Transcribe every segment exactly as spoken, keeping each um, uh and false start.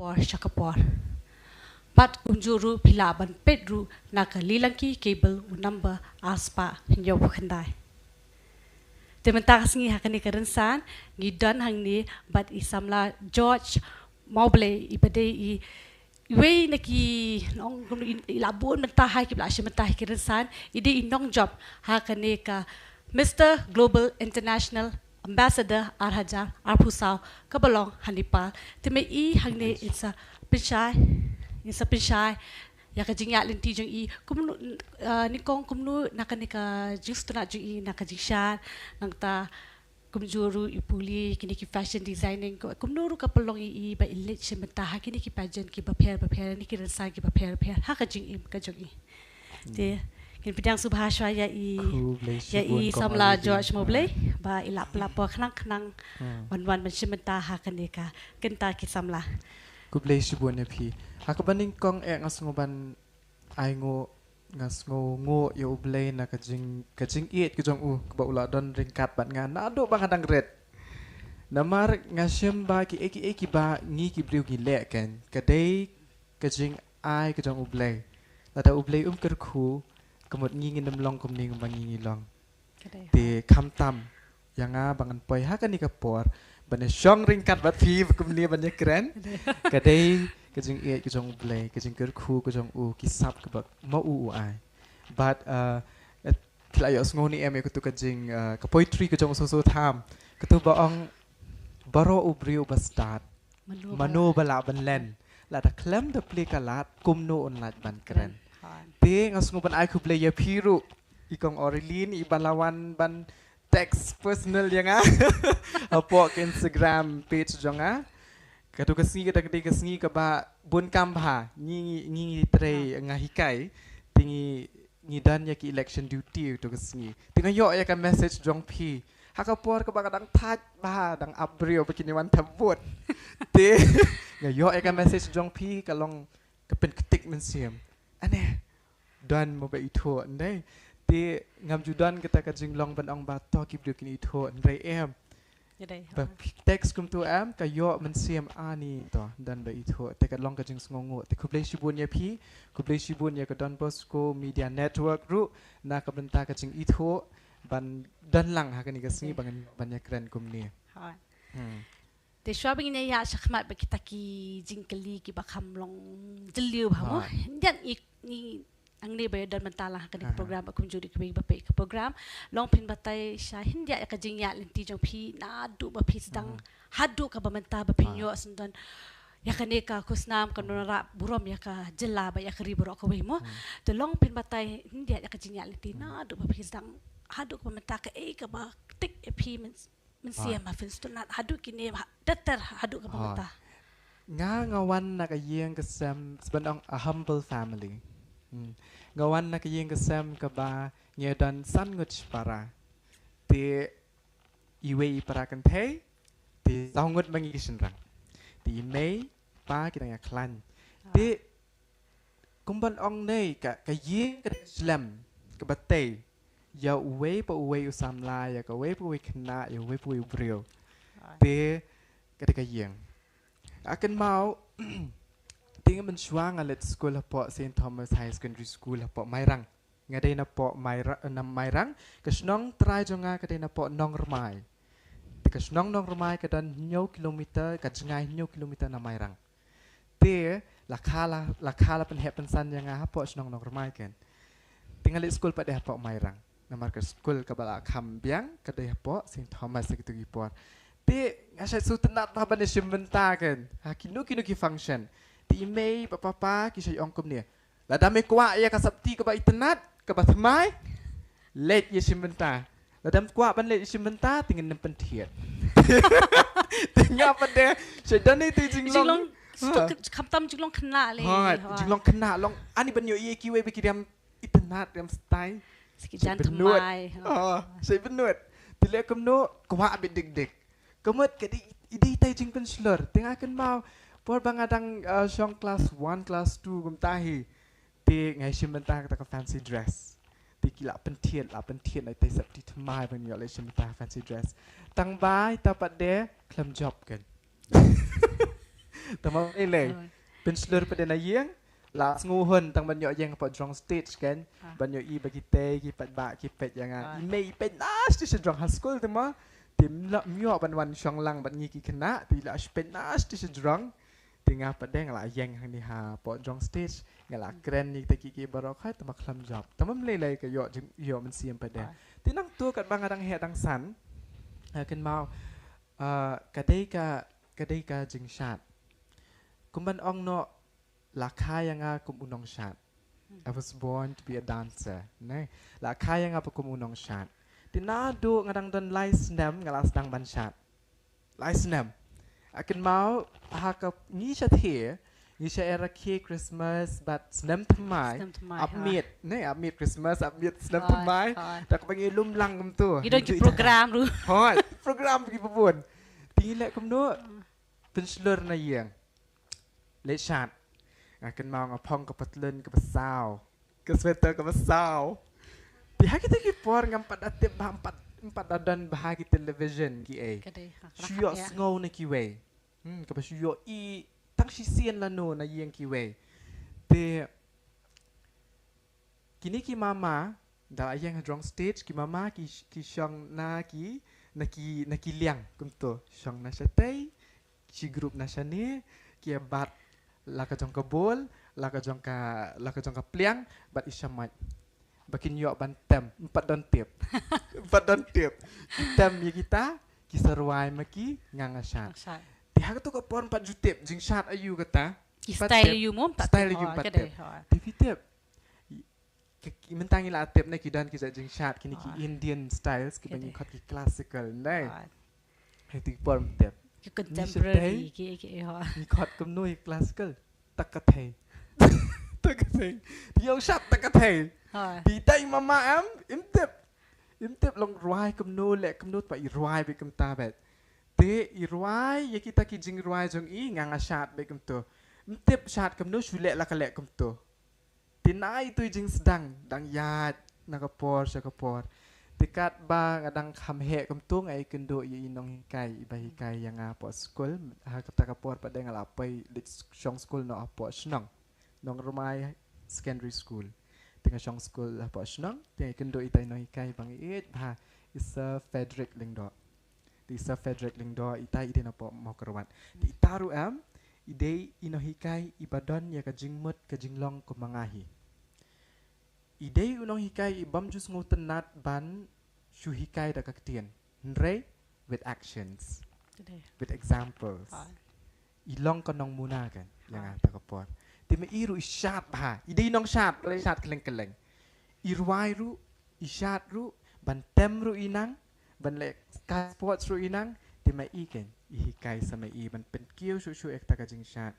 por sha ka por. Bad kumjuh ruh phi lah ban peit ruh na ka Lilangki Cable u number ar spah hynñiewphew khyndai. Te mynta ka sngi ha kane ka rynsan ngi don hangne bad i samla George Mawblei, i ba dei i iwei na ki nong, i la bun mynta ha ki ba la shim mynta ha ki rynsan, i dei i nongjop ha kane ka Mister Global International Ambassador ar hajar arphew saw kaba long ha Nepal. Te ma i hangne in sa pynshai, in sa pynshai ïa ka jingïaid lynti jong i, kumno, ah, nyngkong kumno na kane ka jingsngewtynnat jong i na ka jingshad, nangta kumjuh ruh i pule kine ki fashion designing, ko kumno ruh ka pynlong ïa i ba i leit shim bynta ha kine ki pageant kiba pher bapher, ne ki rynsan kiba pher bapher ha ka jingim ka jong i. Te ngin pdiang sngewbha shuwa ïa i, ïa i samla George Mawblei ba i la pynlap por khnang khnang ban wan ban shim bynta ha kane ka kynta ki samla. Khublei shibun ïa phi. Ha kaba nyngkong eh nga sngew ban ai nguh, nga sngewnguh ïa U Blei na ka jing, ka jingïeit ka jong u kaba u la don ryngkat bad nga naduh ba nga dang rit. Namar nga shem ba kiei kiei kiba ngi ki briew ngi leh kan ka dei ka jingai ka jong U Blei. Lada U Blei um kyrkhu, ka mut ngi ngin ym long kumne ba ngi ngi long. Te khamtam ïa nga ba ngan poi ha kane ka por ban ïa shong ryngkat bad phi ba kumne ban ïa kren. Ka dei ka jingïeit ka jong U Blei, ka jingkyrkhu ka jong u, ki sap kaba ma u u ai. Bad, uh, phi la ïohsngew ne em ïa katu ka jing, uh, ka poetry ka jong u Soso Tham. Katu ba ong, baroh u briew ba stad, mano ba lah ban len, lada khlem da plie ka lad kumno un lait ban kren. Te nga sngew ban ai khublei ïa phi ruh, i kong Aurelien, i ba la wan ban text personal ïa nga hapoh ka Instagram page jong nga. Katu ka sngi, kata ka dei ka sngi kaba bun kam bha, ngi ngi ngi trei, nga hikai, te ngi ngi don ïa ki election duty tu ka sngi. Te nga ïoh ïa ka message jong phi ha ka por kaba ka dang thait bha, dang ap briew ba kin wan thep vote. Te nga ïoh ïa ka message jong phi ka long ka pynktik mynsiem. Ane don mo ba ithuh ndai. Te ngam ju don kata ka jinglong ban ong ba to ki briew kin ithuh ndai em. Ba text kumtu em, ka ïoh mynsiem ani to don ba ithuh. Te ka long ka jingsngewnguh. Te khublei shibun ïa phi, khublei shibun ïa ka Don Bosco Media Network ruh na ka bynta ka jingithuh ban don lang ha kane ka sngi ban, ban ïa kren kumne. Te shuwa ba ngin ïa shakhmat bad kita ki jingkylli kiba kham long jylliew bha mo. Ngi ngi Hangne ba ïa don mynta lang ha kane ka program, ba kumjuh ruh kiwei ba peit ka program. Long phin batai sha hyndiat ïa ka jingïaid lynti jong phi naduh ba phi sdang haduh kaba mynta ba phin ïoh sngewdon ïa kane ka khusnam, ka nongrah burom ïa ka jylla bad ïa ka ri baroh kawei mo. Te long phin batai hyndiat ïa ka jingïaid lynti naduh ba phi sdang haduh kaba mynta, kaei kaba ktik ïa phi myn- mynsiem, ha, phin sngewtynnat haduh kine, ha, ter ter haduh kaba mynta. Nga, nga wan na ka ïing ka sem, sban ong a humble family. Hmm. Nga wan na ka ïing ka sem kaba ngi don san ngut shipara. Te iwei i para kynthei, te saw ngut ma ngi ki shynrang. Te i mei, pa ki dang ïa khlaiñ. Te kumban ong nei ka, ka ïing ka dei ka shlem kaba tei ïa uwei pa uwei u samla, ïa kawei pa uwei khynnah, ïa uwei pa uwei u briew. Te ka dei ka ïing. Nga kynmaw, te nga mynshuwa nga leit skul hapoh Saint Thomas Higher Secondary School hapoh Mairang. Nga dei napoh Maira-, na Mairang, ka shnong trai jong nga ka dei napoh Nongrmai. Te ka shnong Nongrmai ka don hynñiew kilometer, ka jngai hynñiew kilometer na Mairang. Te la kha la, la kha la pynheh pynsan ïa nga hapoh shnong Nongrmai kan. Te nga leit skul pat de hapoh Mairang. Namar ka skul kaba la kham biang ka dei hapoh Saint Thomas ha kitu ki por. Te nga shait sngewtynnat bha ban ïa shim bynta kan ha kino kino ki function. Te i mei bad papa ki shait ong kumne, lada me kwah ïa ka sopti kaba itynnat, kaba thymmai, leit ïa shim bynta. Lada me kwah ban leit ïa shim bynta, te ngin nym pynthied. Te nga pat de shait don ïa tu jinglong. Jinglong, ha, khamtam jinglong khynnah lei. Ha, ha, jinglong khynnah long ani ban ïoh ïa kiwei ba ki riam itynnat, riam stai. Shait bynnud. Ha, shait bynnud. Te leh kumno, kwah beit dik dik. Ka mut ka dei, i dei itai jingpynshlur. Te nga kynmaw por ba nga dang, uh, shong class one, class two kumta hi. Te nga ïa shim bynta kata ka fancy dress. Te ki la pynthied, la pynthied na itai sopti thymmai ban ïoh leit shim bynta fancy dress. Tang ba ita pat de khlem jop kan. Te mo lei lei. Pynshlur pat de na ïing. La sngew hun tang ban ïoh ïeng pat jrong stage kan. Ban ïoh i ba ki tei ki pat ba ki peit ïa nga. I mei i peit na stage jrong ha skul te mo. Te mla ïoh ban wan shong lang bad ngi ki khynnah te la peit na stage jrong. Te nga pat de nga la ïeng hangne ha pat jrong stage. Nga la kren ni te ki ki baroh khai te ma khlam jop. Te mo lei lei ka ïoh jing ïoh mynsiem pat de. Te nangtu katba nga dang heh dang san. Kynmaw ka dei ka ka dei ka jingshad. Kumban ong noh la kha ïa nga kum u nongshad. I was born to be a dancer. Ne? La kha ïa nga pat kum u nongshad. Te naduh nga dang don lai snem nga la sdang ban shad. Lai snem. Kynmaw ha ka ngi sha the ngi sha era ki Christmas bad snem thymmai. Ap miet. Ne ap miet Christmas ap miet snem thymmai. Ta ka ba ngi lum lang kumtu. Ngi don ki program ruh. Hoi, program ki bun. Te ngi leh kumno. Pynshlur na ïing. Leh shad. Nga kynmaw nga phong ka patlun ka ba saw. Ka sweater ka ba saw. Te ha kita ki por ngam pat da tip ba ngam pat ngam pat da don ba ha ki television ki ei. Shu ïoh sngew na kiwei. Hmm, ka ba shu ïoh i tang shisien lano na ïing kiwei. Te kine ki mama da la ïeng ha jrong stage ki mama ki ki shong na ki na ki na ki liang kumto shong na shatei ki group na shane ki bat la ka jong ka bol la ka jong ka la ka jong ka pliang bad i shamait ba kin ïoh ban tem ngam pat don tip ngam pat don tip ki tem ïa kita ki sa rwai ma ki nga nga shad. Te ha kato ka por ngam pat ju tip jingshad aïu kata. Ki style aïu mo ngam pat tip. Te phi tip Ki, ki mynta ngi la tip ne ki don ki jait jingshad kine ki Indian styles ki ba ngi khot ki classical ne. Hei ti por tip. Ki contemporary ki ki ho. Ngi khot kumno i classical. Takathei. Takathei. Ti ïoh shad takathei. Ti tai mama em im tip. Im tip long rwai kumno le kumno pa i rwai be kumta bet. Te i rwai ïa kita ki jingrwai jong i nga nga shad be kumto. Im tip shad kumno shu le la ka le kumto. Te na itu i jingsdang dang ïaid na ka por sha ka por. Te katba nga dang kham heh kumto nga ïakynduh ïa i nonghikai i ba hikai ïa nga hapoh skul. Ha kata ka por pat de nga la poi leit shong skul noh hapoh shnong. Nongrmai Secondary School. Te nga shong skul hapoh shnong te nga ïakynduh ita i nonghikai ba nga ïeit bha i Sir Frederick Lyngdoh. Te i Sir Frederick Lyngdoh ita i dei na pop Mawkyrwat. Te ita ruh em i dei i nonghikai i ba don ïa ka jingmut ka jinglong kumba nga hi. I dei u nonghikai i bym ju sngewtynnat ban shu hikai da ka ktien. Hynrei with actions, with examples. I long ka nongmuna kan ïa nga ta ka por. Te ma i ruh i shad bha i dei nongshad, shad kylleng kylleng. I rwai ruh i shad ruh ban tem ruh i nang ban leh ka sports ruh i nang. Te ma i kan i hikai sa ma i ban pynkiew shuh shuh ïa kata ka jingshad.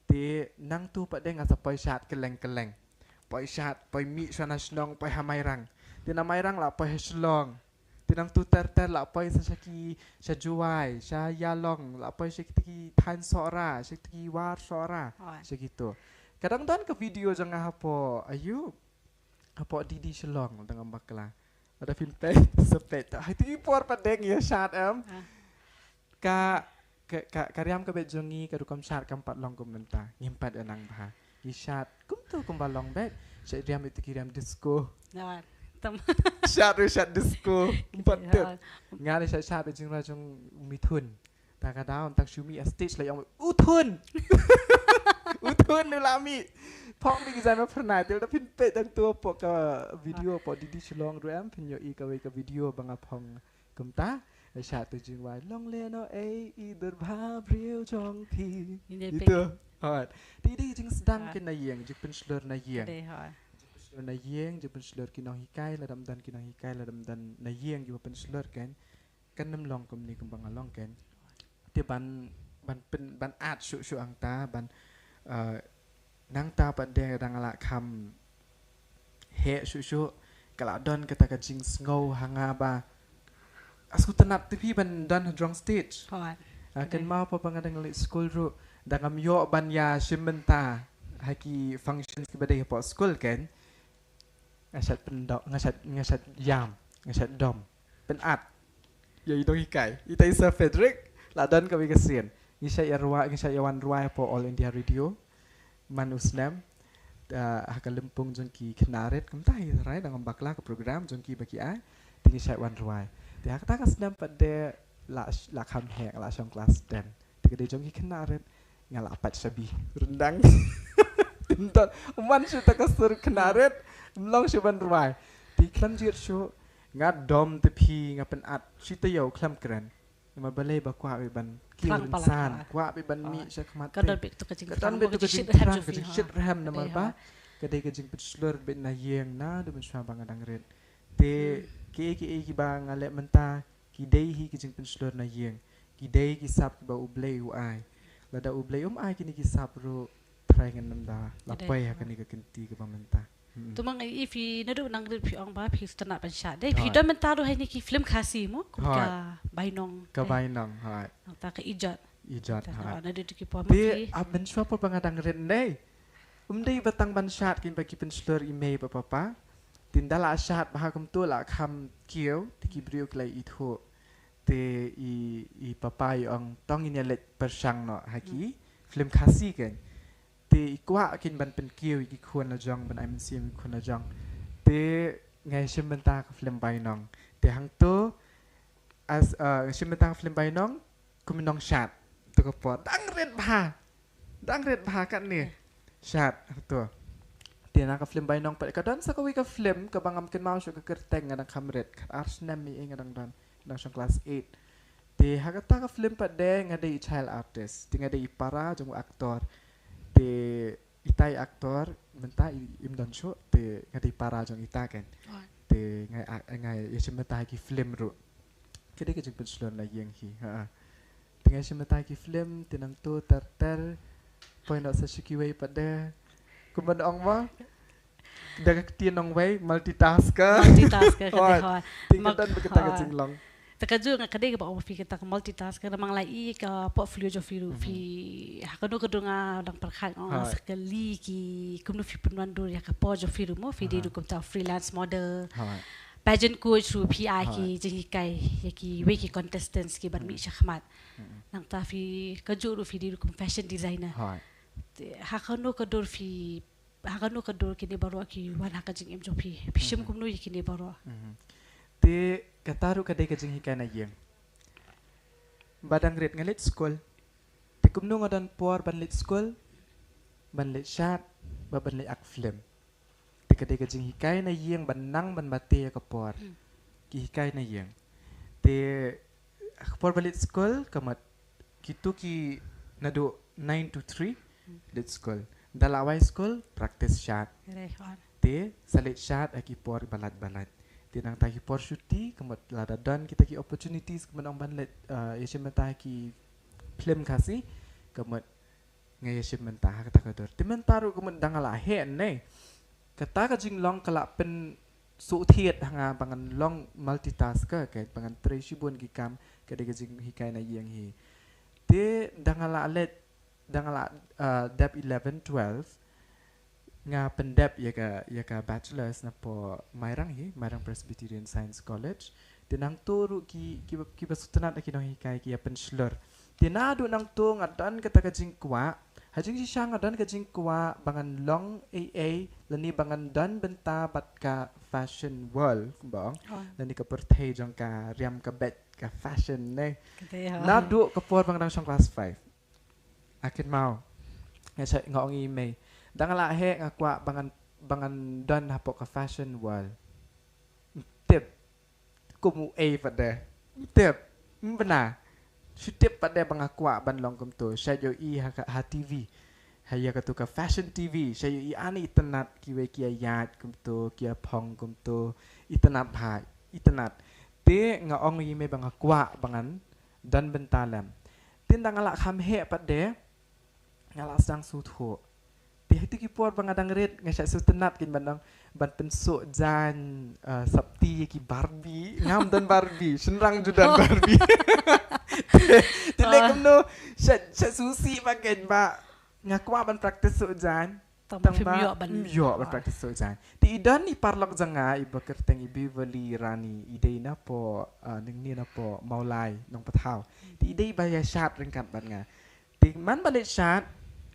Te nangtu pat de nga sa poi shad kylleng kylleng. Poi shad poi mih sha na shnong poi ha Mairang. Te na Mairang la poi ha Shillong. Te nangtu ter ter la poi sa sha ki sha Jowai sha Ïalong la poi sha ki thaiñ Sohra sha ki war Sohra sha kitu. Ka dang don ka video jong nga hapoh ayu hapoh Didi Shillong dang bakla. Lada phin peit sa peit ha tu i por pat deng ïa shad em. Ka ka ka riam ka bet jong ngi ka rukom shad kam pat long kum mynta ngim pat ïa nang bha. Ngi shad kumtu kumba long bet. Shad riam itu ki riam disco. Shad ri shad disco. Ngim pat tip. Nga ri shad shad bet jong ra jong Mithun. Ta ka daw tak shu mih ïa stage la ïong u thun. U thun u la mih. Phong bi ki jan ma pyrnai te da phin peit dang tu hapoh ka video hapoh Didi Shillong ruh em phin ïoh i kawei ka video ba nga phong kumta. Ai sha tu jingwai long le no ei i dur bha briew jong phi. Itu. Hot. Ti dei jingsdang ki na ïing jingpynshlur na ïing. Jingpynshlur na ïing jingpynshlur ki nonghikai la dam dan ki nonghikai la dam dan na ïing jingpynshlur kan. Kan nym long kumne kumba nga long kan. Te ban ban pyn ban at shuh shuh hangta ban nangta pat de dang la kham heh shuh shuh ka la don kata ka jingsngew ha nga ba asku tynat te phi ban don ha jrong stage. Kan mau pa nga dang leit skul ruh dang am ïoh ban ïa shim bynta ha ki functions ki ba dei hapoh skul kan. Nga shat pyndok nga shat nga shat ïam nga shat dom pynat. Ïa i dong hikai ita i Sir Frederick la don ka wi ka sien. Ngi shait ïa rwai, ngi shait ïa wan rwai hapoh All India Radio man u snem. Ha ka lympung jong ki khynnah rit, kumta hi tharai dang ym bakla ka program jong ki ba ki ai. Te ngi shait wan rwai. Te ha kata ka snem pat de la, la kham heh, la shong klas ten. Te ka dei jong ki khynnah rit, nga la pat shabi ryndang. Tynton man shu ta ka sur khynnah rit, ym long shu ban rwai. Te khlem jied shuh, nga dom te phi, nga pynat shi taïew khlem kren. Namar balei ba kwah beit ban kiew rynsan, kwah beit ban mih sha khmat. Ka don beit tu ka jingthrang, ka jingshit rhem namar ba ka dei ka jingpynshlur beit na ïing naduh mynshuwa ba nga dang rit. Te kiei kiei kiba nga leh mynta ki dei hi ki jingpynshlur na ïing, ki dei ki sap kiba U Blei u ai. Lada U Blei um ai kine ki sap ruh, trai ngan ym da la poi ha kane ka kynti kaba mynta. Tu mang i phi naduh nang rit phi ong ba phi sngewtynnat ban shad. Dei phi don mynta ruh ha kine ki film Khasi mo, kum ka Bainong. Ka Bainong, hooid. Nangta ka Ijot. Ijot, hooid. Naduh tu ki por mo. Te ap mynshuwa por ba nga dang rit dei. Um dei ba tang ban shad kin ba ki pynshlur i mei ba papa. Te ynda la shad bha kumtu la kham kiew, te ki briew ki la ithuh. Te i, i papa i ong tong ngin ïa leit pyrshang noh ha ki film Khasi kein. Te i kwah kin ban pynkiew ïa ki khun la jong, ban ai mynsiem ïa ki khun la jong. Te nga ïa shim bynta ka film Bainong. Te hangto, as, uh, nga shim bynta ka film Bainong, kum nongshad. Tu ka por dang rit bha. Dang rit bha katne. Shad hangto. Te na ka film Bainong pat ka don sa kawei ka film kaba ngam kynmaw shuh ka kyrteng, nga dang kham rit. Khatar snem ïa nga dang don, nga dang shong klas eight. Te ha kata ka film pat de nga dei i child artist, te nga dei i para jong u actor. Te itai i actor mynta i, im don shuh, te nga dei i para jong ita kein. Te nga, nga ïa shim bynta ha ki film ruh. Ka dei ka jingpynshlur na ïing hi, ha. Te nga ïa shim bynta ha ki film, te nangto ter ter poi noh sa sha kiwei pat de. Kumba ong mo, da ka ktien nongwei, multitasker. Multitasker ka dei, hooid. Te nga don beit kata ka jinglong. Te kajuh nga ka dei kaba ong phi kata ka multitasker, namar nga la i ka portfolio jong phi ruh, phi ha kano kano nga dang pyrkhat, nga ong sa kali ki kumno phi pynwandur ïa ka por jong phi ruh mo, phi dei ruh kumta freelance model, pageant coach ruh phi ai ki jinghikai ïa kiwei ki contestants kiban mih sha khmat. Nangta phi kajuh ruh phi dei ruh kum fashion designer. Te ha kano ka dur phi, ha kano ka dur kine baroh ki wan ha ka jingim jong phi, phi shim kumno ïa kine baroh? Te kata ruh ka dei ka jinghikai na ïing. Ba dang rit nga leit skul. Te kumno nga don por ban leit skul, ban leit shad, bad ban leit act film? Te ka dei ka jinghikai na ïing ban nang ban bate ïa ka por. Ki hikai na ïing. Te ka por ba leit skul, ka mut kito ki naduh nine to three leit skul. Da la wai skul, practice shad. Te sa leit shad ha ki por ba lait ba lait. Te nangta ki por shuti, ka mut lada don kita ki opportunities, ka mut ong ban leit, eh, ïa shim bynta ha ki film Khasi, ka mut nga ïa shim bynta ha kata ka dur. Te mynta ruh ka mut da nga la heh ne, kata ka jinglong ka la pynsuhthied ha nga ba ngan long multitasker, ka, ba ngan trei shibun ki kam, ka dei ka jinghikai na ïing hi. Te da nga la leit, da nga la, uh, dep eleven, twelve, nga pyndep ïa ka, ïa ka bachelors napoh Mairang hi, Mairang Presbyterian Science College. Te nangto ruh ki, ki, kiba sngewtynnat ha ki nonghikai ki ïa pynshlur. Te naduh nangto nga don kata ka jingkwah, ha jingshisha nga don ka jingkwah ba ngan long ei ei, lane ba ngan don bynta bad ka fashion world, kumba ong. Lane ka pyrthei jong ka riam ka beit ka fashion ne. Naduh ka por ba nga dang shong klas five. Nga kynmaw, nga shait, nga ong ïa i mei, da nga la heh nga kwah ba ngan, ba ngan don hapoh ka fashion world. Tip kum u ei pat de. Tip, ym bna. Shu tip pat de ba nga kwah ban long kumto. Shait ïohi ha ka, ha T V, ha ïa katu ka fashion T V, shait ïohi ani itynnat kiwei ki ïa ïaid kumto, ki ïa phong kumto. Itynnat bha, itynnat. Te nga ong ïa i mei ba nga kwah ba ngan don bynta lem. Te ynda nga la kham heh pat de, nga la sdang sngewthuh. Te ha kito ki por ba nga dang rit nga shait sngewtynnat kein ban dang, ban pynsuh jaiñ, eh, sopti ïa ki Barbie. Ngam don Barbie, shynrang ju don Barbie. Te, te leh kumno, shait, shait sngewsih bha kein ba nga kwah ban practice suh jaiñ. Tang ba phim ïoh ban, phim ïoh ban practice suh jaiñ. Te i don i paralok jong nga iba kyrteng i Beverly Rani, i dei napoh, ah, nangne napoh Mawlai, Nongpathaw. Te i dei ba ïa shad ryngkat bad nga. Te man ba leit shad,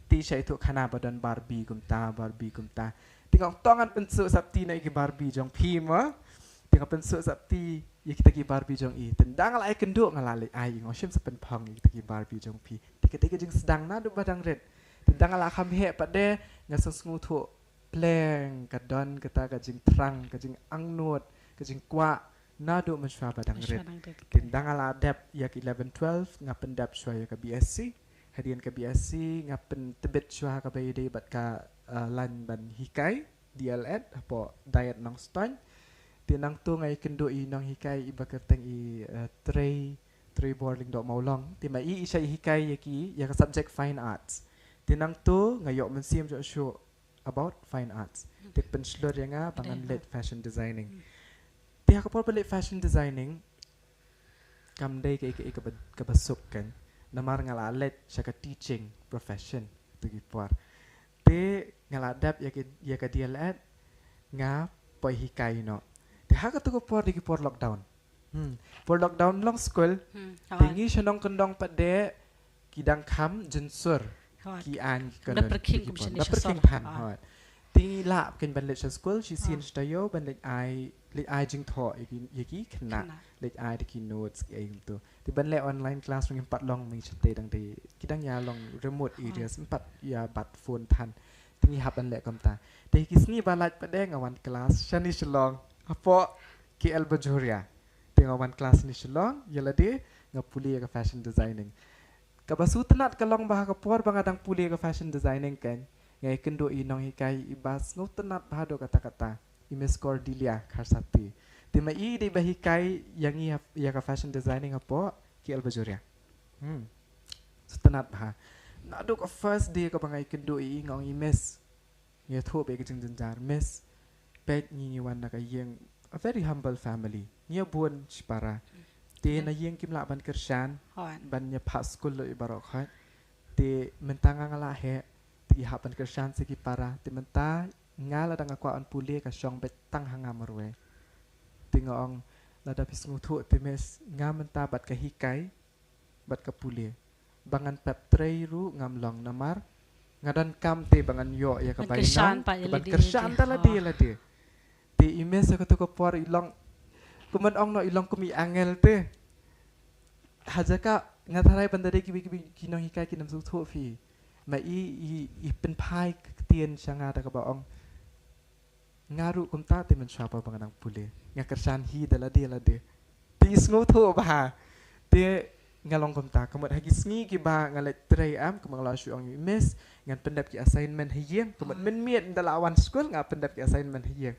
te sha ithuh khana ba don Barbie kumta, Barbie kumta. Te nga ong to ngan pynsuk sapti na ïa ki Barbie jong phi mo. Te nga pynsuk sapti ïa kita ki Barbie jong i. Te ynda nga la ai kynduh nga la leit ai, nga ong shim sa pynphong ïa kita ki Barbie jong phi. Te ka dei ka jingsdang naduh ba dang rit. Te ynda nga la kham heh pat de nga sngewthuh pleng ka don kata ka jingthrang, ka jingangnud, ka jingkwah naduh mynshuwa ba dang rit. Te ynda nga la dep ïa ka eleven twelve nga pyndep shuwa ïa ka B S C. Hadien ka B S C nga pyntbit shuwa kaba ïadei bad ka, eh, lain ban hikai D L Ed hapoh Diet Nongstoiñ. Te nangto nga ïakynduh i nonghikai iba kyrteng i, eh, Trei, Trei Borling Doh Mawlong. Te ma i i shah hikai ïa ki ïa ka subject Fine Arts. Te nangto nga ïoh mynsiem shuh shuh about Fine Arts. Te pynshlur ïa nga ba ngan leit fashion designing. Te ha ka por ba leit fashion designing kam dei kaei kaei kaba, kaba suk kan. Namar nga la leit sha ka teaching profession tu ki por. Te nga la dep ïa ka, ïa ka D L Ed nga poi hikai noh. Te ha katu ka por dei ki por lockdown. Hmm. Por lockdown long skul. Hmm. Te ngi sha nongkyndong pat de ki dang kham jynsur ki aiñ ki kynnoh. Da pyrkhing phan. Te ngi lah kin ban leit sha skul shisien sha taïew ban leit ai, leit ai jingthoh ïa ki, ïa ki khynnah. Leit ai da ki notes ki ai kumtu. Te ban leh online class ngim pat long, mynta dang dei ki dang ïa long remote areas, ngim pat ïa bat phone than. Te ngi hap ban leh kumta. Te ki sngi ba lait pat de nga wan class shane Shillong hapoh K L Bajoria. Te nga wan class shane Shillong, ïa lade nga pule ïa ka fashion designing. Kaba sngewtynnat ka long ba ha ka por ba nga dang pule ka fashion designing kan, nga ïakynduh i nonghikai iba sngewtynnat bha haduh katta katta, i Miss Cordelia Kharsati. Te ma i dei ba hikai ïa ngi ïa ka fashion designing hapoh K L Bajoria. Hmm. Sngewtynnat bha. Naduh ka first day kaba nga ïakynduh i, nga ong i Miss, ngi ïathuh bad ka jingjynjar, Miss, peit ngi ngi wan na ka ïing, a very humble family. Ngi ïa bun shipara. Te na ïing kim lah ban kyrshan ban ïa phah skul lut ïa baroh khoit. Te mynta nga nga la heh, te ki hap ban kyrshan sa ki para. Te mynta nga lada nga kwah ban pule ka shong beit tang ha nga marwei. Te nga ong lada phi sngewthuh te Miss, nga mynta bad ka hikai bad ka pule. Ba ngan pep trei ruh ngam long namar nga donkam te ba ngan ïoh ïa ka bainong ban kyrshan da lade lade. Te i Miss ha katu ka por i long, kumno ong noh, i long kum i angel te. Ha jaka nga tharai ban da dei kiwei kiwei ki nonghikai kin ym sngewthuh phi. Ma i i pynphai ka ktien sha nga da kaba ong nga ruh kumta te mynshuwa ba nga dang pule nga kyrshan hi da lade lade. Te i sngewthuh bha. Te nga long kumta, ka mut ha ki sngi kiba nga leit trei, em, kumba nga la shu ong i Miss, ngan pyndep ki assignment ha ïing. Ka mut mynmiet ynda la wan skul nga pyndep ki assignment ha ïing.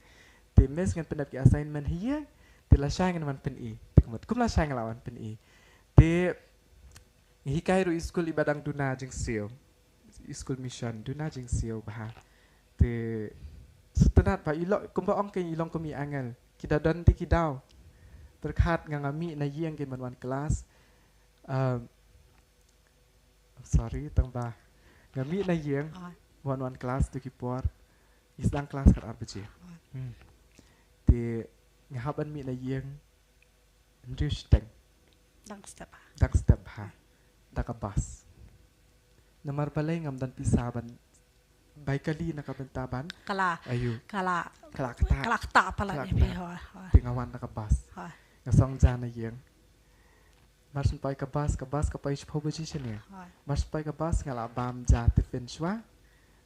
Te Miss, ngan pyndep ki assignment ha ïing. Te lashai ngan wan pyni. Te ka mut kum lashai nga la wan pyni. Te ngi hikai ruh i skul iba dang duna jingsiew. I skul mission duna jingsiew bha. Te sngewtynnat bha, i long kumba ong kein, i long kum i angel. Ki da don te ki daw. Pyrkhat nga nga mih na ïing kein ban wan klas. Um, I'm sorry, tang ba nga mih na ïing ban wan klas tu ki por. Ngi sdang klas kat ar baje. Hmm. Te nga hap ban mih na ïing hynriew shiteng. Dang step ha. Dang step ha. Da ka bas. Namar balei ngam don pisa ban bai kali na ka bynta ban. Kala. Ayu. Kala. Kala kata. Kala kata pala ni bi, ha. Te nga wan da ka bas. Nga song ja na ïing. Mar shu poi ka bas, ka bas ka poi shiphew baje shane. Mar shu poi ka bas nga la bam ja tiffin shuwa.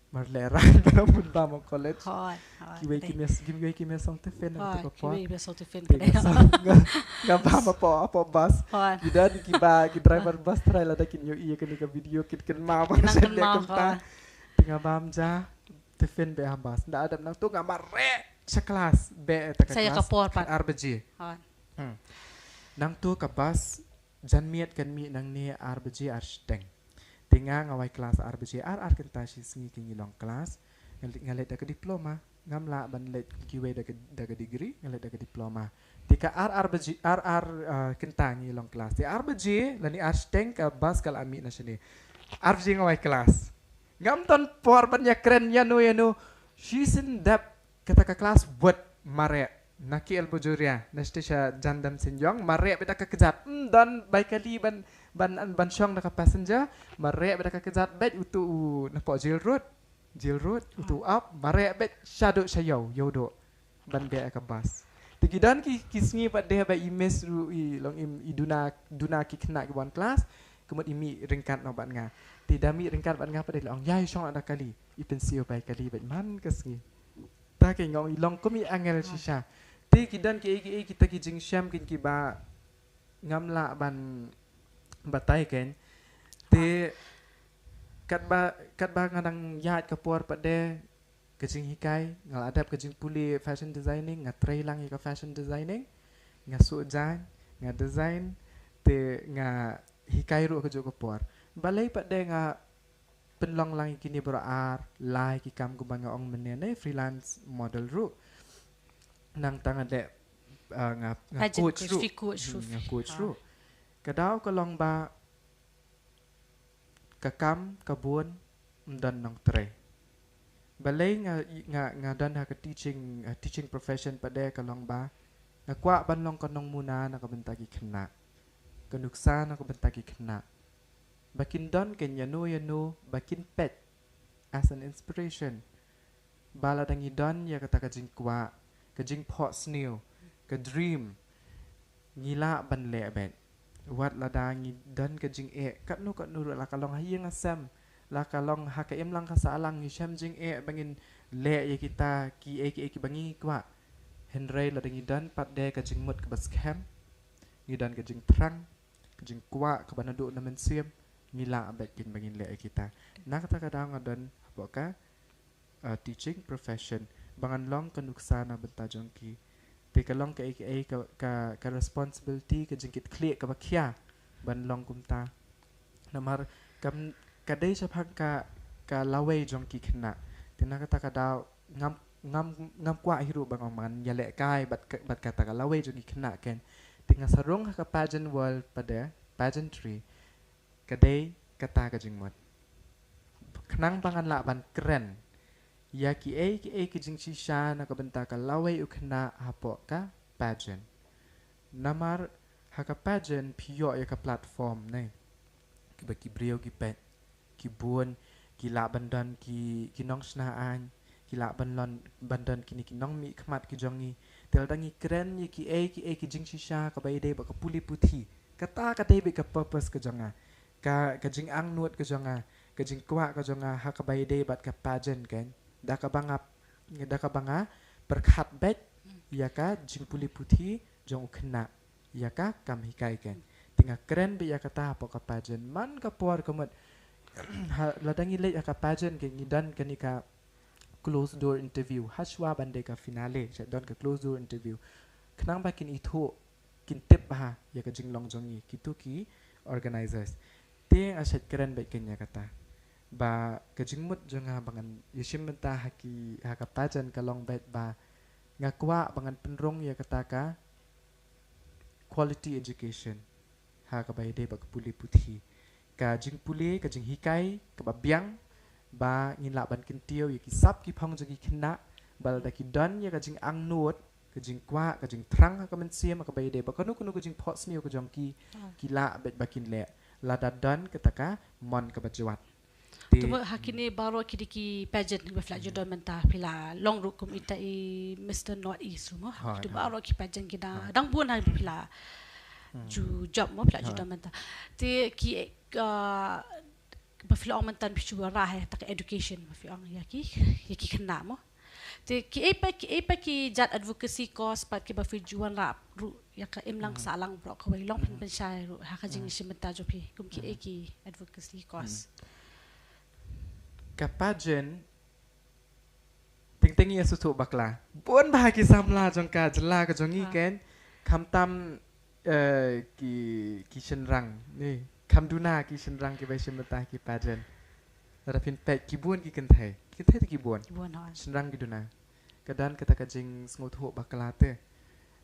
Mar lehrain ba la bun bam ha college. Kiwei ki mei, kiwei ki mei song tiffin ha katu ka por. Kiwei ki mei song tiffin. Te nga song, nga, nga bam hapoh, hapoh bas. Ki da ki ba, ki driver bas trai lada kin ïohi ïa kane ka video kin kynmaw ba nga shu leh kumta. Te nga bam ja tiffin beit ha bas. Ynda la dep nangtu nga mareh sha klas beit ha kata ka klas. Ar baje. Hmm. Nangtu ka bas janmiet kan mih nangne ar baje ar shiteng. Te nga nga wai klas ar baje, ar ar kynta shi sngi kein ngi long klas. Nga leit, nga leit da ka diploma. Ngam lah ban leit kiwei da ka, da ka degree, nga leit da ka diploma. Te ka ar ar baje, ar ar, ah, kynta ngi long klas. Te ar baje lane ar shiteng ka bas ka la mih na shane. Ar baje nga wai klas. Ngam don por ban ïakren ïano ïano. Shisien dep kata ka klas wat mareh. Na K L Bajoria, na sha jan dam synjong, mareh beit da ka kjat. Ym don bai kali ban, ban, ban shong da ka passenger, mareh bad da ka kjat bad utu u napoh Jail Road. Jail Road, utu ap, mareh bad shaduh sha ïew, ïew duh. Ban beh ka bus. Te ki don ki, ki sngi pat de ba i miss ruh i long im i duna, duna ki khynnah ki wan klas. Ka mut i mih ryngkat noh bad nga. Te da mih ryngkat bad nga pat de la ong, ïa i shong da kali. I pynsiew bai kali bad man ka sngi. Ta ki ngong i long kum i angel shisha. Te ki don ki ei ki ei kita ki jingshem kin ki ba ngam lah ban batai ken. Te katba, katba nga dang ïaid ka por pat de ka jinghikai, nga la dep ka jingpule fashion designing, nga trei lang ïa ka fashion designing, nga suh jaiñ, nga design, te nga hikai ruh ka juh ka por. Balei pat de nga pynlong lang ïa kine baroh ar lai ki kam kumba nga ong mynne ne freelance model ruh. Nangta nga dei, uh, nga, nga coach ruh. Coach ruh. Nga coach ruh. Ka daw ka long ba ka kam ka bun ym don nongtrei. Balei nga, nga, nga don ha ka teaching, uh, teaching profession pat de ka long ba nga kwah ban long ka nongmuna na ka bynta ki khynnah. Ka nuksa na ka bynta ki khynnah. Ba kin don ken ïano ïano ba kin peit as an inspiration. Ba lada ngi don ïa kata ka jingkwah, ka jingphohsniew, ka dream, ngi lah ban leh beit. Wat lada ngi don ka jingeh katno katno ruh, la ka long ha ïing ha sem, la ka long ha ka imlang ka sahlang, ngi shem jingeh ba ngin leh ïa kita ki ei ki ei kiba ngi kwah. Hynrei lada ngi don pat de ka jingmut kaba skhem, ngi don ka jingthrang, ka jingkwah kaba naduh na mynsiem, ngi lah beit kin ba ngin leh ïa kita. Na kata ka daw nga don hapoh ka, uh, teaching profession ba ngan long ka nuksa na bynta jong ki. Te ka long ka ei ka ei ka, ka, ka responsibility, ka jingkitkhlieh kaba khia ban long kumta. Namar kam, ka dei shaphang ka, ka lawei jong ki khynnah. Te na kata ka daw ngam, ngam, ngam kwah hi ruh ba ngam man ïalehkai bad ka, bad kata ka lawei jong ki khynnah ken. Te nga sa rung ha ka pageant world pat de, pageantry. Ka dei kata ka jingmut. Khnang ba ngan lah ban kren ïa ki ei ki ei ki jingshisha na ka bynta ka lawei u khynnah hapoh ka pageant. Namar ha ka pageant phi ïoh ïa ka platform ne. Kiba ki briew ki peit, ki bun, ki lah ban don ki, ki nongshna aiñ, ki lah ban lon, ban don kine ki nongmihkhmat ki jong ngi. Te lada ngi kren ïa ki ei ki ei ki jingshisha kaba ïadei bad ka pule puthi. Kata ka dei beit ka purpose ka jong nga. Ka, ka jingangnud ka jong nga, ka jingkwah ka jong nga ha kaba ïadei bad ka pageant ken. Da kaba nga, da kaba nga pyrkhat beit ïa ka jingpule puthi jong u khynnah, ïa ka kam hikai ken. Te nga kren beit ïa kata hapoh ka pageant man ka por ka mut. Ha, lada ngi leit ha ka pageant ken ngi don kane ka closed door interview. Hashwa ban dei ka finale, sa don ka closed door interview. Khnang ba kin ithuh, kin tip bha ïa ka jinglong jong ngi, kito ki organizers. Te nga shait kren beit ken ïa kata. Ba ka jingmut jong nga ba ngan ïashim bynta ha ki, ha ka pageant ka long beit ba nga kwah ba ngan pynrung ïa kata ka quality education ha kaba ïadei bad ka pule puthi. Ka jingpule, ka jinghikai kaba biang, ba ngin lah ban kyntiew ïa ki sap ki phong jong ki khynnah, ba lada ki don ïa ka jingangnud, ka jingkwah, ka jingthrang ha ka mynsiem ha kaba ïadei bad kano kano ka jingphohsniew ka jong ki, ki lah beit ba kin leh. Lada don kata ka mon kaba jwat. Te, te mut ha kine baroh ki dei ki pageant ba phi la ju don mynta, phi la long ruh kum ita i Mister North East ruh mo. Ha kito baroh ki pageant ki dang, dang bun ha phi la ju jop mo, phi la ju don mynta. Te ki, ah, ba phi la ong mynta phi ju wanrah ha kata ka education ba phi ong ïa ki, ïa ki khynnah mo. Te ki ei pat, ki ei pat ki jait advocacy course pat kiba phi ju wanrah ruh ïa ka imlang sahlang baroh kawei, long phin pynshai ruh ha ka jingïashim bynta jong phi kum ki ei ki advocacy course. Ka pageant, teng teng ïa sngewthuh bakla. Bun bha ki samla jong ka jylla ka jong ngi ken. Khamtam, eh, ki, ki shynrang ne, kham duna ki shynrang kiba shim bynta ki pageant. Lada phin peit ki bun ki kynthei. Ki kynthei te ki bun. Ki bun, ha. Shynrang ki duna. Ka don kata ka jingsngewthuh bakla te.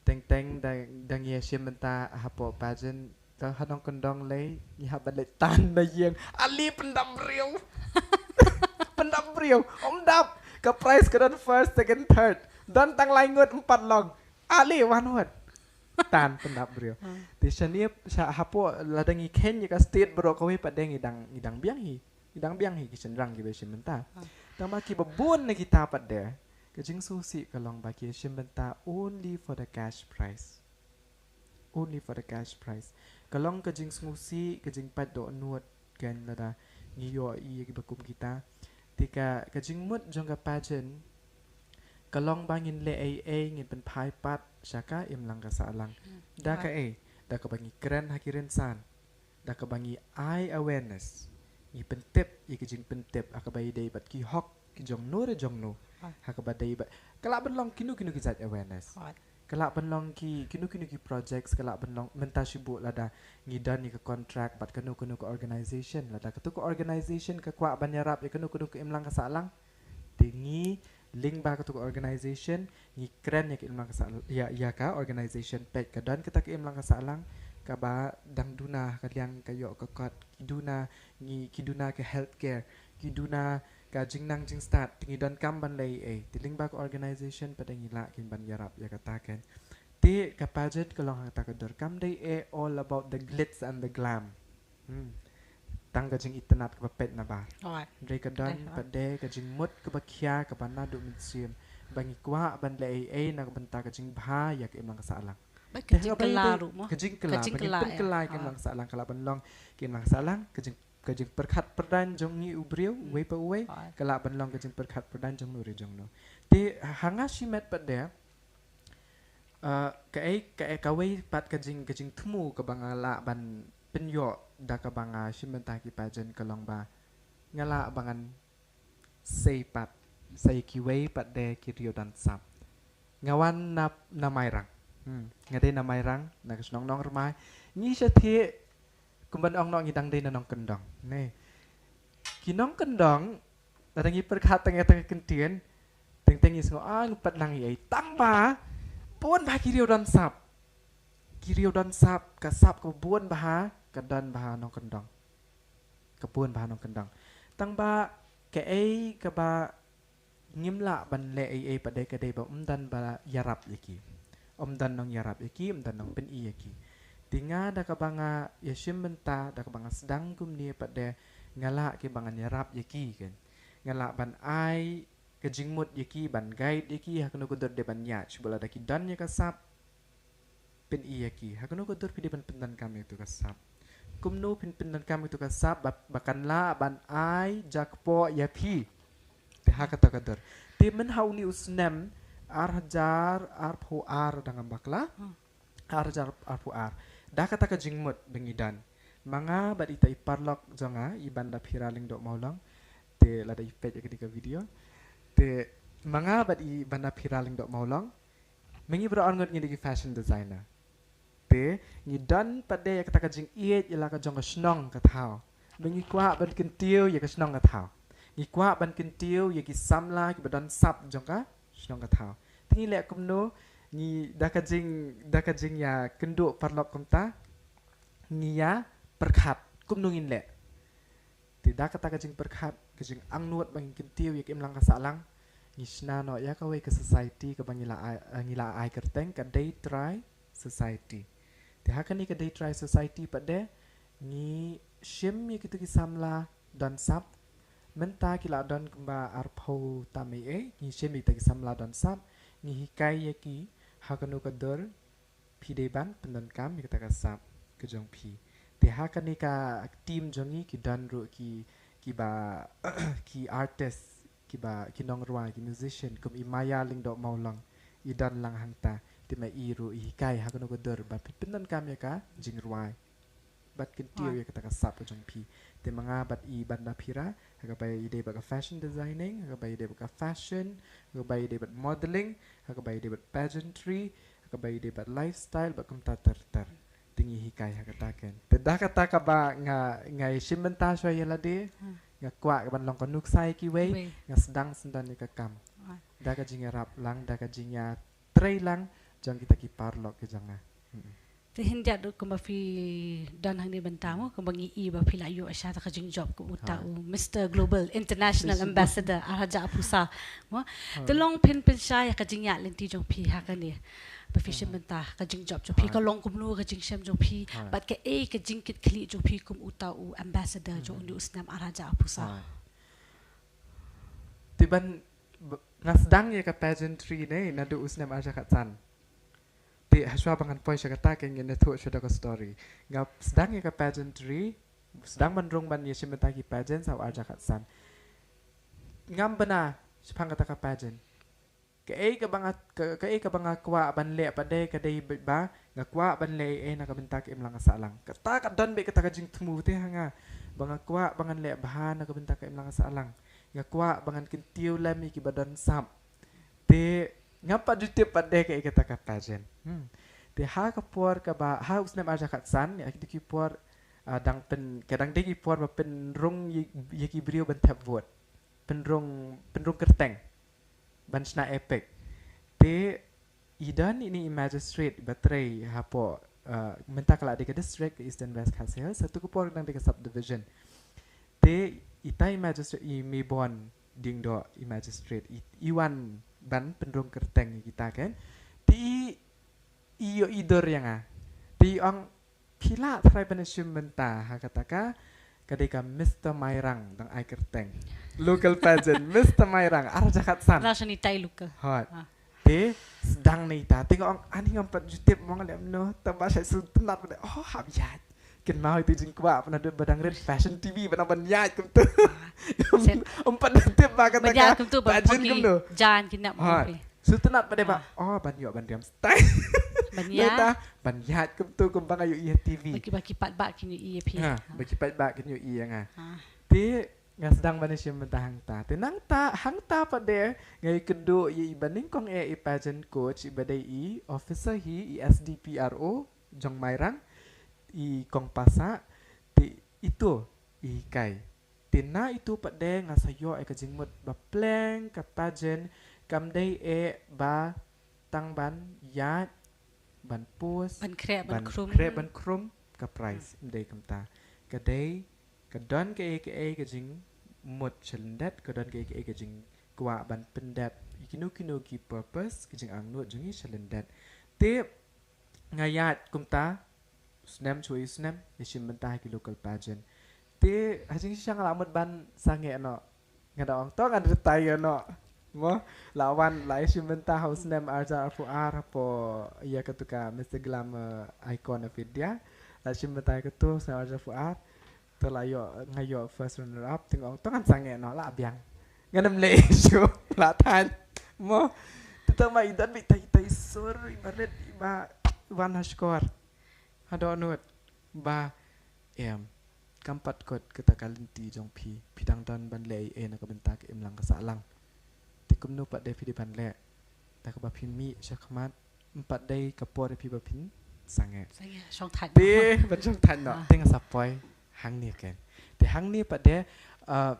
Teng teng da, da ngi ïashim bynta hapoh pageant, ka ha nongkyndong lei ngi hap ban leit tan na ïing. Ale pyndap briew. Pyndap briew. Ym dap. Ka prize ka don first, second, third. Don tang lai ngut, ym pat long. Ale wan wat. tan pyndap briew. Te shane sha hapoh lada ngi kheiñ ïa ka state baroh kawei pat de ngi dang, ngi dang biang hi. Ngi dang biang hi ki shynrang kiba shim bynta. Tang ba kiba bun na kita pat de, ka jingsngewsih ka long ba ki shim bynta only for the cash prize. Only for the cash prize. Ka long ka jingsngewsih, ka jingpait dohnud, kan, lada ngi ïohi ïa kiba kum kita. Te ka, ka jingmut jong ka pageant ka long ba ngin leh ei ei, ngin pynphai pat sha ka imlang ka sahlang. Da kaei? Da kaba ngi kren ha ki rynsan. Da kaba ngi ai awareness, ngi pyntip ïa ki jingpyntip ha kaba ïadei bad ki hok ki jongno re jongno. Ha kaba dei bad, ka lah ban long kino kino ki jait awareness. Ka lah ban long ki, kino kino ki projects, ka lah ban long mynta shibun lada ngi don ïa ka contract bad kano kano ka organization, lada kato ka organization ka kwah ban ïarap ïa kano kano ka imlang ka sahlang, te ngi lyngba kato ka organization ngi kren ïa ka imlang ka sah, ïa, ïa ka organization. Peit ka don kata ka imlang ka sahlang kaba dang duna ka liang ka ïoh ka kot, ki duna, ngi, ki duna ka healthcare, ki duna ka jingnang jingstad, te ngi donkam ban leh ei ei. Te lyngba ka organization pat de ngi lah kin ban ïarap ïa kata, kan. Te ka pageant ka long ha kata ka dur, kam dei ei all about the glitz and the glam. Hmm. Tang ka jingitynnad kaba peit na bar. Hynrei ka don pat de ka jingmut kaba khia kaba naduh mynsiem, ba ngi kwah ban leh ei ei na ka bynta ka jingbha ïa ka imlang ka sahlang. Ka jingkylla ruh mo. Ka jingkylla, ka jingkylla ïa ka imlang ka sahlang, ka lah ban long ka imlang ka sahlang, ka jing, ka jingpyrkhat pyrdain jong ngi u briew uwei pa uwei, ka lah ban long ka jingpyrkhat pyrdain jongno re jongno. Te ha nga shimet pat de, uh, kaei, kaei, kawei pat ka jing, ka jingthmu kaba nga lah ban pynïoh da kaba nga shim bynta ki pageant ka long ba nga lah ba ngan sei pat sa ïa kiwei pat de ki riew don sap. Nga wan na, na Mairang. Hmm. Nga dei na Mairang, na ka shnong Nongrmai. Ngi shatei kumban ong noh ngi dang dei na Nongkyndong. Ne. Ki Nongkyndong, lada ngi pyrkhat tang ïa tang ka kyntien, teng teng ngi sngew, ah, ngi pat lang ei ei. Tang ba bun bha ki riew don sap. Ki riew don sap, ka sap ka bun bha, ka don bha Nongkyndong. Ka bun bha Nongkyndong. Tang ba kaei kaba ngim lah ban leh ei ei pat de ka dei ba ym don ba ïarap ïa ki. Ym don nongïarap ïa ki, ym don nongpyni ïa ki. Te nga da kaba nga ïa shim bynta, da kaba nga sdang kumne pat de nga lah ki ba ngan ïarap ïa ki, kan. Nga lah ban ai ka jingmut ïa ki, ban guide ïa ki ha kano ka dur de ban ïaid, shibun lada ki don ïa ka sap, pyni ïa ki. Ha kano ka dur phi dei ban pyndonkam ïa katu ka sap? Kumno phin pyndonkam ïa katu ka sap ba, ba kan lah ban ai jakpoh ïa phi? Te ha kata ka dur. Te mynha une u snem ar hajar arphew ar da ngam bakla. Ar hajar arphew ar. Da kata ka jingmut ba ngi don. Ma nga bad ita i paralok jong nga, i Bandaphira Lyngdoh Mawlong. Te lada i peit ïa kane ka video. Te ma nga bad i Bandaphira Lyngdoh Mawlong, ma ngi baroh arngut ngi dei ki fashion designer. Te ngi don pat de ïa kata ka jingïeit ïa la ka jong ka shnong ka thaw. Ba ngi kwah ban kyntiew ïa ka shnong ka thaw. Ngi kwah ban kyntiew ïa ki samla kiba don sap jong ka shnong ka thaw. Te ngi leh kumno, ngi da ka jing, da ka jingïakynduh paralok kumta, ngi ïa pyrkhat kumno ngin leh. Te da kata ka jingpyrkhat, ka jingangnud ba ngin kyntiew ïa ka imlang ka sahlang, ngi shna noh ïa kawei ka society kaba ngi la ai, eh, ngi la ai kyrteng ka Dei Trai Society. Te ha kane ka Dei Trai Society pat de ngi shim ïa kitu ki samla don sap. Mynta ki la don kumba arphew tam ei ei, ngi shim ïa kita ki samla don sap, ngi hikai ïa ki ha kano ka dur phi dei ban pyndonkam ïa kata ka sap ka jong phi. Te ha kane ka team jong ngi ki don ruh ki, kiba, ki artist, kiba, ki nongrwai, ki musician, kum i Maya Lyngdoh Mawlong, i don lang hangta. Te ma i ruh i hikai ha kano ka dur ba phi pyndonkam ïa ka jingrwai bad kyntiew ïa kata ka sap ka jong phi. Te ma nga bad i Bandaphira, ha kaba ïadei bad ka fashion designing, ha kaba ïadei bad ka fashion, ha kaba ïadei bad modeling, ha kaba ïadei bad pageantry, ha kaba ïadei bad lifestyle, bad kumta ter ter. Te ngi hikai ha kata, kan. Te da kata kaba nga, nga ïashim bynta shuwa ïa lade, nga kwah ban long ka nuksa ïa kiwei, nga sdang sdang ïa ka kam. Da ka jingïarap lang, da ka jingïatrei lang jong kita ki paralok ki jong nga. Te hynrei ruh kumba phi don hangne mynta mo, kumba ngi i ba phi la ïoh sha ta ka jingjop kum uta u Mister Global International Ambassador ar hajar arphew saw mo. Te long phin pynshai ïa ka jingïaid lynti jong phi ha kane. Ba phi shim bynta ka jingjop jong phi, ka long kumno ka jingshem jong phi, bad kaei ka jingkitkhlieh jong phi kum uta u ambassador jong une u snem ar hajar arphew saw. Te ban, nga sdang ïa ka pageantry ne naduh u snem ar hajar khatsan. Te hashwa ba ngan poi sha kata, ngin ïathuh shuwa da ka story. Nga sdang ïa ka pageantry, sdang ban rung ban ïashim bynta ki pageant ha u ar hajar khatsan. Ngam bna shaphang kata ka pageant. Kaei kaba nga, ka, kaei kaba nga kwah ban leh pat de ka dei ba nga kwah ban leh ei na ka bynta ka imlang ka sahlang. Kata ka don beit kata ka jingthmu te ha nga, ba nga kwah ba ngan leh bha na ka bynta ka imlang ka sahlang. Nga kwah ba ngan kyntiew lem ïa kiba don sap. Te ngam pat ju tip pat de kaei kata ka pageant. Hmm. Te ha ka por kaba, ha u snem ar hajar khatsan, ïa ki, ki por, ah, dang pyn, ka dang dei ki por ba pynrung ïa, ïa ki briew ban thep vote. Pynrung, pynrung kyrteng ban shna EPIC. Te i don ine i magistrate ba trei hapoh, uh, mynta ka la dei ka district, Eastern West Khasi Hills, ha tu ka por dang dei ka subdivision. Te ita i magistrate, i Mebon Diengdoh, i magistrate, i, i wan ban pynrung kyrteng ïa kita, kan. Te i, i ïohi dur ïa nga. Te i ong, phi lah tharai ban shim bynta ha kata ka, ka dei ka Mister Mairang dang ai kyrteng. Local pageant, Mister Mairang, ar hajar khatsan. Lah shani tai local. Hot. Ah. Te sdang na ita, te nga ong, ani ngam pat ju tip mo, nga leh kumno, tang ba shait sngewtynnat pat de, oh, hap ïaid. Kynmaw ïa ka jingkwah, pynban ba dang rit Fashion TV, pynban ban ïaid kumtu. Em pat ju tip ba kata ka pageant kumtu. Jan ki nap. Hot. Sngewtynnat pat de ba, oh, ban ïoh ban riam style. Ban ïaid. Nangta ban ïaid kumtu kumba nga ïohi ha TV. Ba ki, ba ki paidbah kin ïohi ïa phi. Ha, ba ki paidbah kin ïohi ïa nga. Te nga sdang ban shim bynta hangta. Te nangta, hangta pat de nga ïakynduh ïa i ba nyngkong eh i pageant coach, i ba dei i officer hi, i SDPRO jong Mairang, i Kong Pasah, te itu i hikai. Te na itu pat de nga sa ïoh ïa ka jingmut ba pleng ka pageant kam dei eh ba tang ban ïaid, ban pose, ban khreh, ban khrum ka prize. Ym dei kumta. Ka dei, ka don kaei kaei ka jingmut sha lyndet, ka don kaei kaei ka jingkwah ban pyndep ïa kino kino ki purpose, ki jingangnud jong ngi sha lyndet. Te nga ïaid kumta, u snem shuwa u snem, ïashim bynta ha ki local pageant. Te ha jingshisha nga la mut ban sangeh noh. Nga da ong to ngan retire noh. Mo, la wan, la ïashim bynta ha u snem ar hajar arphew ar hapoh ïa katu ka Mister Glamour Icon of India. La shim bynta ha katu u snem ar hajar arphew ar. Te la ïoh, nga ïoh first runner up, te nga ong to ngan sangeh noh, la biang. Ngan ym leh shuh, la thait. Mo, te tang ba i don beit ita i sur i ba rit i ba wan ha shkor. Ha dohnud ba em, kam pat kut kata ka lynti jong phi, phi dang don ban leh ei ei na ka bynta ka imlang ka sahlang. Te kumno pat de phi dei ban leh, da kaba phi mih shakhmat, ym pat dei ka por ïa phi ba phin sangeh. Sangeh, shong thait. Te ban shong thait noh, te nga sa poi hangne ken. Te hangne pat de, uh,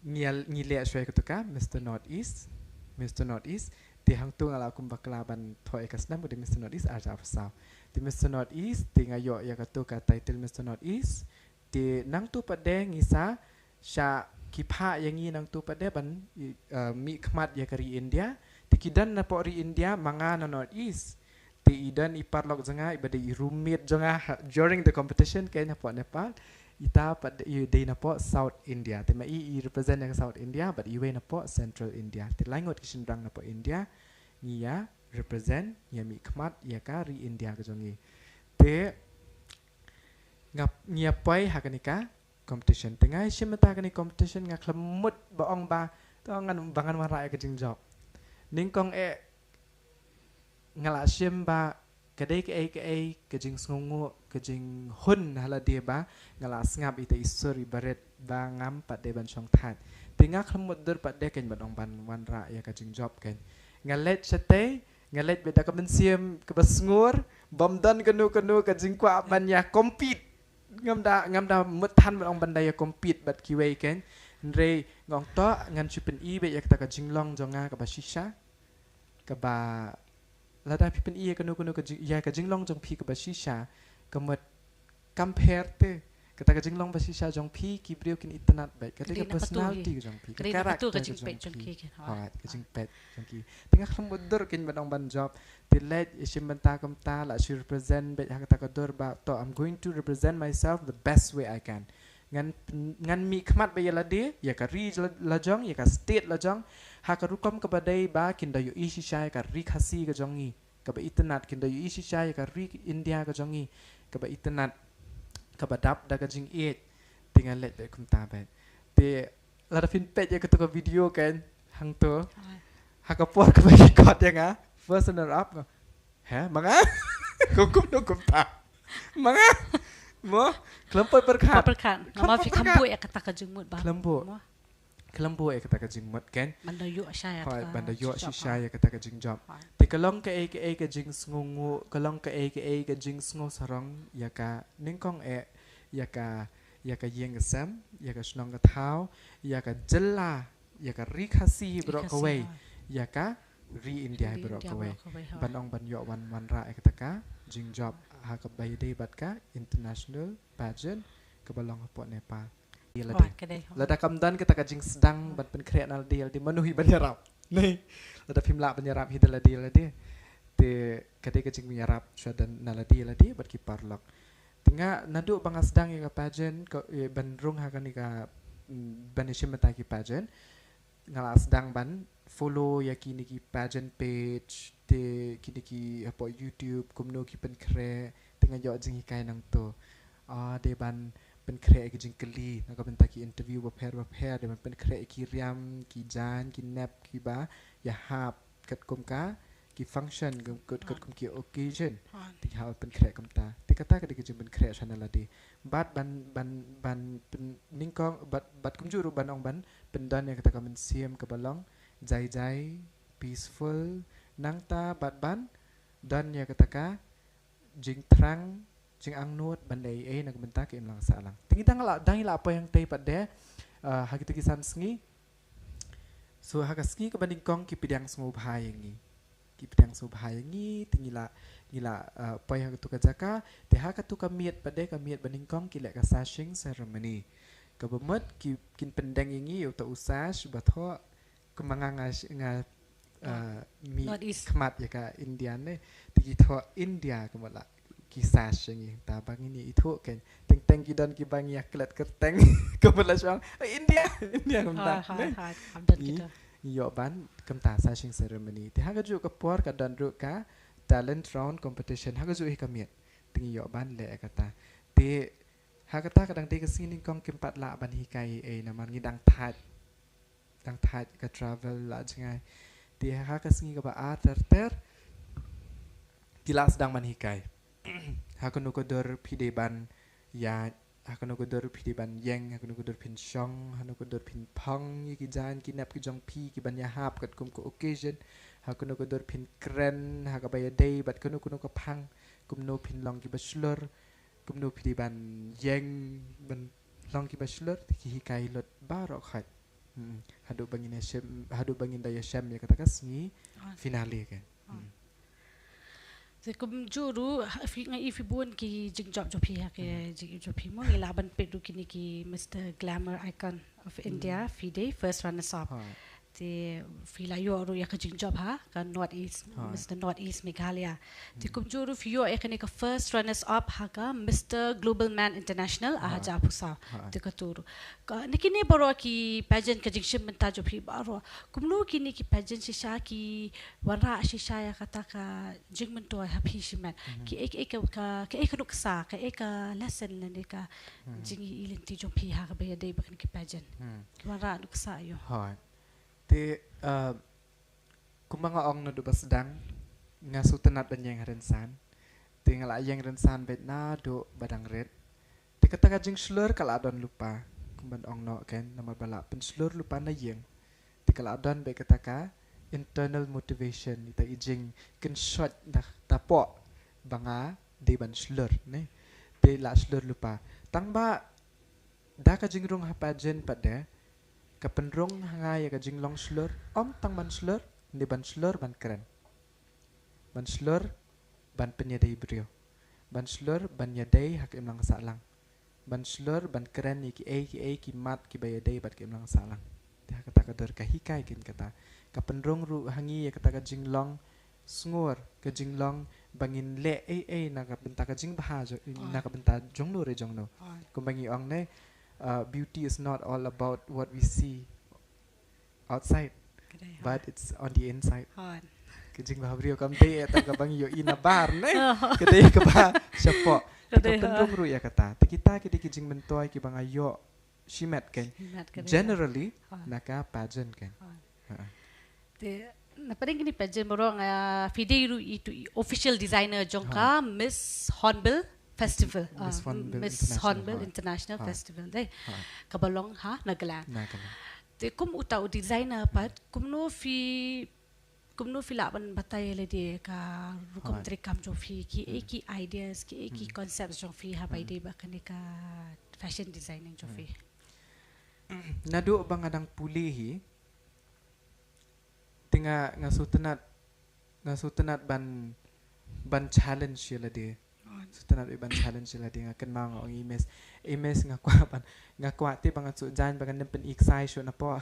ngi, ngi leh shuwa ïa katu ka Mister North East, Mister North East. Te hangtu nga la kum bakla ban thoh ïa ka snem, ka dei Mister North East ar hajar arphew saw. Te Mister North East, te nga ïoh ïa katu ka title Mister North East. Te nangtu pat de ngi sa shah ki phah ïa ngi nangtu pat de ban, eh, mihkhmat ïa ka ri India. Te ki don napoh ri India, ma nga na North East. Te i don i paralok jong nga, i ba dei i roommate jong nga, ha, during the competition, ka napoh Nepal. Ita pat de, i dei napoh South India. Te ma i, i represent ïa ka South India, bad iwei napoh Central India. Te lai ngut ki shynrang napoh India, ngi ïa represent, ngi ïa mihkhmat ïa ka ri India ka jong ngi. Te nga, ngi ïa poi ha kane ka competition. Te nga ïashim bynta ha kane competition, nga khlem mut ba ong ba to ngan, ba ngan wanrah ïa ka jingjop. Nyngkong eh nga la shim ba ka dei kaei kaei ka jingsngewnguh, ka jinghun ha lade ba nga la sngap ïa ita i sur i ba rit ba ngam pat dei ban shong thait. Te nga khlem mutdur pat de ken ban ong ban wanrah ïa ka jingjop ken. Nga leit shatei, nga leit beit da ka mynsiem kaba sngur, bym don kano kano ka jingkwah ban ïa compete. Ngam da, ngam da mut than ban ong ban da ïa compete bad kiwei ken. Hynrei nga ong to ngan shu pyni beit ïa kata ka jinglong jong nga kaba shisha. Kaba lada phi pyni ïa kano kano ka jing, ïa ka jinglong jong phi kaba shisha, ka mut kam pher te. Kata ka jinglong ba shisha jong phi ki briew kin itynnad beit. Kata ka personality ka jong phi, ka character ka jong phi. Hooid, ka jingpeit jong ki. Te nga khlem bud dur kein ban ong ban jop. Te leit ïa shim bynta kumta, la shu represent beit ha kata ka dur ba to, I'm going to represent myself the best way I can. Ngan, ngan mih khmat beit ïa lade, ïa ka ri la, la jong, ïa ka state la jong. Ha ka rukom kaba dei ba kin da ïohi shisha ïa ka ri Khasi ka jong ngi. Kaba itynnad, kin da ïohi shisha ïa ka ri India ka jong ngi. Kaba itynnad, kaba dap da ka jingïeit. Te nga leit beit kumta beit. Te lada phin peit ïa kata ka video kein, hangto. Ha ka por kaba record ïa nga first runner up. He, ma nga? Kum, kumno kumta? Ma nga? Mo, khlem poi pyrkhat. Pyrkhat. Namar phi khlem buh ïa kata ka jingmut ba. Khlem buh. Mo. Khlem buh ïa kata ka jingmut kein. Ban da ïoh shisha ïa kata ka jingjop. Te ka long kaei kaei ka jingsngewnguh, ka long kaei kaei ka jingsngewsarong ïa ka nyngkong eh, ïa ka, ïa ka ïing ka sem, ïa ka shnong ka thaw, ïa ka jylla, ïa ka ri Khasi baroh kawei, ïa ka ri India baroh kawei. Ban ong ban ïoh wan wanrah ïa kata ka jingjop ha kaba ïadei bad ka international pageant kaba long hapoh Nepal. Lada kam don kata ka jingsdang ban pynkhreh na lade ïa lade, mano hi ban ïarap? Ne, lada phim lah ban ïarap hi da lade ïa lade. Te ka dei ka jingïarap shuwa na lade ïa lade bad ki paralok. Te nga naduh ba nga sdang ïa ka pageant, ban rung ha kane ka, ban ïashim bynta ki pageant, nga la sdang ban follow ïa kine ki pageant page, te kine ki hapoh YouTube kumno ki pynkhreh, te nga ïoh jinghikai nangto. Ah, dei ban pynkhreh ïa ki jingkylli na ka bynta ki interview bapher bapher, dei ban pynkhreh ïa ki riam ki jaiñ ki nep kiba ïahap katkum ka ki function, katkum ki occasion. Te ki hap pynkhreh kumta. Te kata ka dei ka jingpynkhreh sha na lade. Bad ban, ban, ban pyn, nyngkong, bad, bad kumjuh ruh ban ong ban pyndon ïa kata ka mynsiem kaba long jai jai, peaceful, nangta bad ban don ïa kata ka jingthrang, jingangnud ban leh ei ei na ka bynta ka imlang sahlang. Te ngi dang la, dang ïa la poi hangtei pat de, ha kito ki san sngi. So ha ka sngi kaba nyngkong ki pdiang sngewbha ïa ngi. Ki pdiang sngewbha ïa ngi, te ngi la, ngi la poi ha kato ka jaka, te ha kato ka miet pat de, ka miet ba nyngkong ki leh ka sashing ceremony. Kaba mut ki, kin pyndeng ïa ngi ïa uta u sash ba thoh, kumba nga, nga, nga mih khmat ïa ka India ne. Te ki thoh India kumba la ki sash ïa ngi, ta ba ngin ïa ithuh kein. Teng teng ki don kiba ngi ïa klet kyrteng kumba la shong, "Oh, India, India," kumta. Ngi ïoh ban kumta sashing ceremony. Te ha kajuh ka por ka don ruh ka talent round competition ha kajuh hi ka miet. Te ngi ïoh ban leh ïa kata. Te ha kata ka dang dei ka sngi nyngkong kim pat lah ban hikai ei ei namar ngi dang thait. Dang thait ka travel la jngai. Te ha ka sngi kaba ar ter ter ki la sdang ban hikai. Ha kano ka dur phi dei ban ïaid, ha kano ka dur phi dei ban ïeng, ha kano ka dur phin shong, ha kano ka dur phin phong ïa ki jaiñ ki nep ki jong phi kiban ïahap katkum ka occasion, ha kano ka dur phin kren ha kaba ïadei bad kano kano ka phang, kumno phin long kiba shlur, kumno phi dei ban ïeng ban long kiba shlur, te ki hikai lut baroh khoit. Haduh ba ngin ïa shem, haduh ba ngin da ïa shem ïa kata ka sngi finale kein. Te kumjuh ruh, phi, nga i phi bun ki jingjop jong phi ha ki jingim jong phi mo, ngi lah ban peit ruh kine ki Mister Glamour Icon of India, phi dei first runners up. Te phi la ïoh ruh ïa ka jingjop ha ka North East, Mister North East Meghalaya. Te kumjuh ruh phi ïoh ïa kane ka first runners up ha ka Mister Global Man International, a ha Jaiaw Phewsaw. Te kato ruh. Ka, na kine baroh ki pageant ka jingshim bynta jong phi baroh. Kumno kine ki pageant shisha ki wanrah shisha ïa kata ka jingmyntoi ha phi shimet. Kaei kaei ka, ka, kaei ka nuksa, kaei ka lesson lane ka jingïohi lynti jong phi ha kaba ïadei bad kine ki pageant. Ki wanrah nuksa ïa u. Te, uh, kumba nga ong naduh ba sdang, nga sngewtynnat ban ïeng ha rynsan. Te nga la ïeng rynsan beit naduh ba dang rit. Te kata ka jingshlur ka la don lypa, kumban ong noh kein, namar ba la pynshlur lypa na ïing. Te ka la don beit kata ka internal motivation, ita i jingkynshoit da tapoh ba nga dei ban shlur, ne. Te la shlur lypa. Tang ba da ka jingrung ha pageant pat de, ka pynrung ha nga ïa ka jinglong shlur, ym tang ban shlur, ne ban shlur ban kren. Ban shlur ban pynïadei briew. Ban shlur ban ïadei ha ka imlang sahlang. ban shlur, ban kren ïa ki ei ki ei ki mat kiba ïadei bad ka imlang sahlang. Te ha kata ka dur ka hikai kein kata. Ka pynrung ruh ha ngi ïa kata ka jinglong sngur, ka jinglong ba ngin leh ei ei na ka bynta ka jingbha jong, na ka bynta jong no re jong no. Kumba ngi ong ne, uh, beauty is not all about what we see outside, but it's on the inside. Ka jingbha briew kam dei tang kaba ngi ïohi na bar ne. Ka dei kaba shapoh. Te ka pynrung ruh ïa kata. Te kita ki dei ki jingmyntoi kiba nga ïoh shimet kein. Generally na ka pageant kein. Te na pdeng kine pageant baroh nga, phi dei ruh itu i official designer jong ka Miss Hornbill Festival. Miss Hornbill International Festival dei. Kaba long ha Nagaland. Te kum uta u designer pat, kumno phi, kumno phi lah ban batai ïa lade ka rukom treikam jong phi, ki ei ki ideas, ki ei ki concepts jong phi haba ïadei bad kane ka fashion designing jong phi? Naduh ba nga dang pule hi, te nga, nga sngewtynnat, nga sngewtynnat ban, ban challenge ïa lade. Sngewtynnat ban challenge ïa lade. Nga kynmaw nga ong i Miss, i Miss, nga kwah ban, nga kwah te ba ngan shu jan ba ngan nym pyni ksai shuh na pdeng.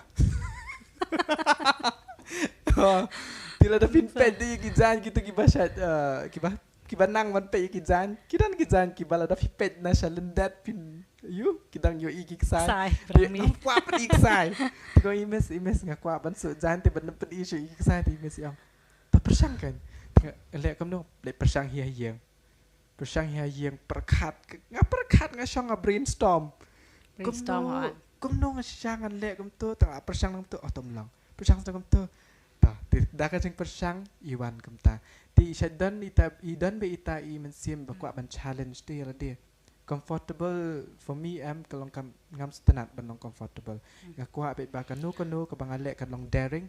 Te lada phin peit de ki jan kito kiba sha, eh, kiba, kiba nang ban peit ki jan. Ki don ki jan kiba lada phi peit na sha lyndet phin, ïoh, ki dang ïohi ki ksai. Ksai, te brami. Nga kwah pyni ksai. Te nga ong i Miss, i Miss, nga kwah ban shu jan te ban nym pyni shuh ki ksai. Te i Miss i ong, to pyrshang kein. Te nga leh kumno, leh pyrshang hi ha ïing. Pyrshang hi ha ïing, pyrkhat, nga pyrkhat, nga shong, nga brainstorm. Kumno, kumno nga shisha ngan leh kumto, te nga pyrshang nangto, oh to ym long. Pyrshang kumto. To, te da ka jingpyrshang i wan kumta. Te i shait don ita, i don beit ita i mynsiem ba kwah ban challenge te ïa lade. Comfortable for me em ka long kam, ngam sngewtynnat ban long comfortable. Nga kwah beit ba kano kano kaba nga leh kan long daring.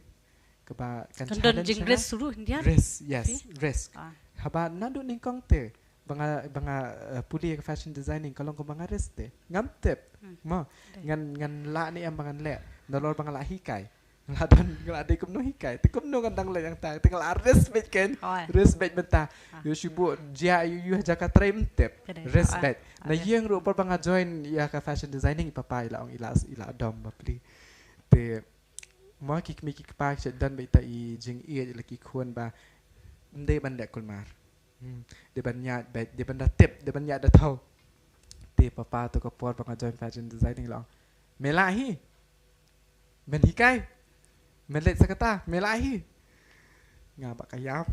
Kaba kan don jing risk ruh, risk, yes, risk. Haba naduh nyngkong te ba nga, ba nga, eh, pule ka fashion designing ka long kaba nga risk te. Ngam tip. Mo, ngan, ngan lah ne em ba ngan leh. Nalor ba nga lah hikai. Nga lah don, nga lah dei kumno hikai. Te kumno ngan dang leh ïa kata. Te nga lah risk beit kein. Risk beit mynta. Ïoh shu buh jia ïoh ïoh ha jaka trei ym tip. Risk beit. Na ïing ruh por ba nga join ïa ka fashion designing i papa i la ong i la, i la dom bapli. Te mo ki kmie ki kpa ki shait don beit ita i jingïeit ïa la ki khun ba ym dei ban leh kulmar. Hmm. Dei ban ïaid beit, dei ban da tip, dei ban ïaid da thaw. Te papa to ka por ba nga join fashion designing la ong, me lah hi. Men hikai. Men leit sa kata, me lah hi. Nga ba ka ïam.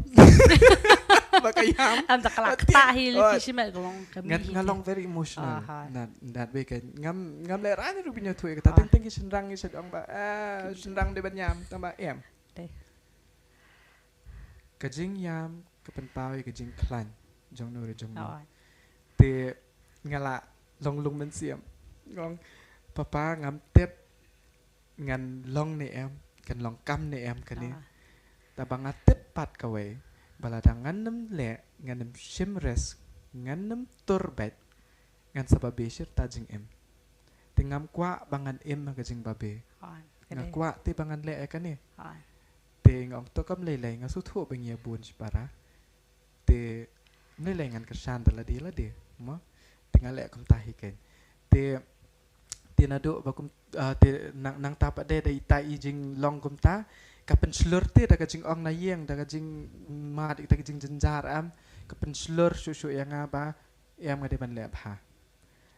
Ba ka ïam. Am da ka lah kata hi lei ki shimet ka long ka mi. Nga long very emotional. Na that way ka ngam, ngam leh rani ruh bynta tu kata teng teng ki shynrang ki shait ong ba, eh, shynrang dei ban ïam tang ba em. Ka jingïam ka pynpaw ïa ka jingkhlaiñ jong no re jong no. Te nga la long lung mynsiem. Nga ong, papa ngam tip ngan long ne em, kan long kam ne em kane. Taba nga tip pat kawei ba lada ngan nym leh, ngan nym shim risk, ngan nym tur beit, ngan sa babe shi rta jingim. Te ngam kwah ba ngan im ha ka jingbabe. Nga kwah te ba ngan leh ïa kane. Te nga ong to kam lei lei, nga sngewthuh ba ngi ïa bun shipara. Te ym lei lei ngan kyrshan da lade lade mo. Te nga leh kumta hi kein. Te, te naduh ba kum, ah, te nang, nangta pat de da ita i jinglong kumta ka pynshlur te da ka jingong na ïing, da ka jingmad ita ka jingjynjar em, ka pynshlur shuh shuh ïa nga ba em nga dei ban leh bha.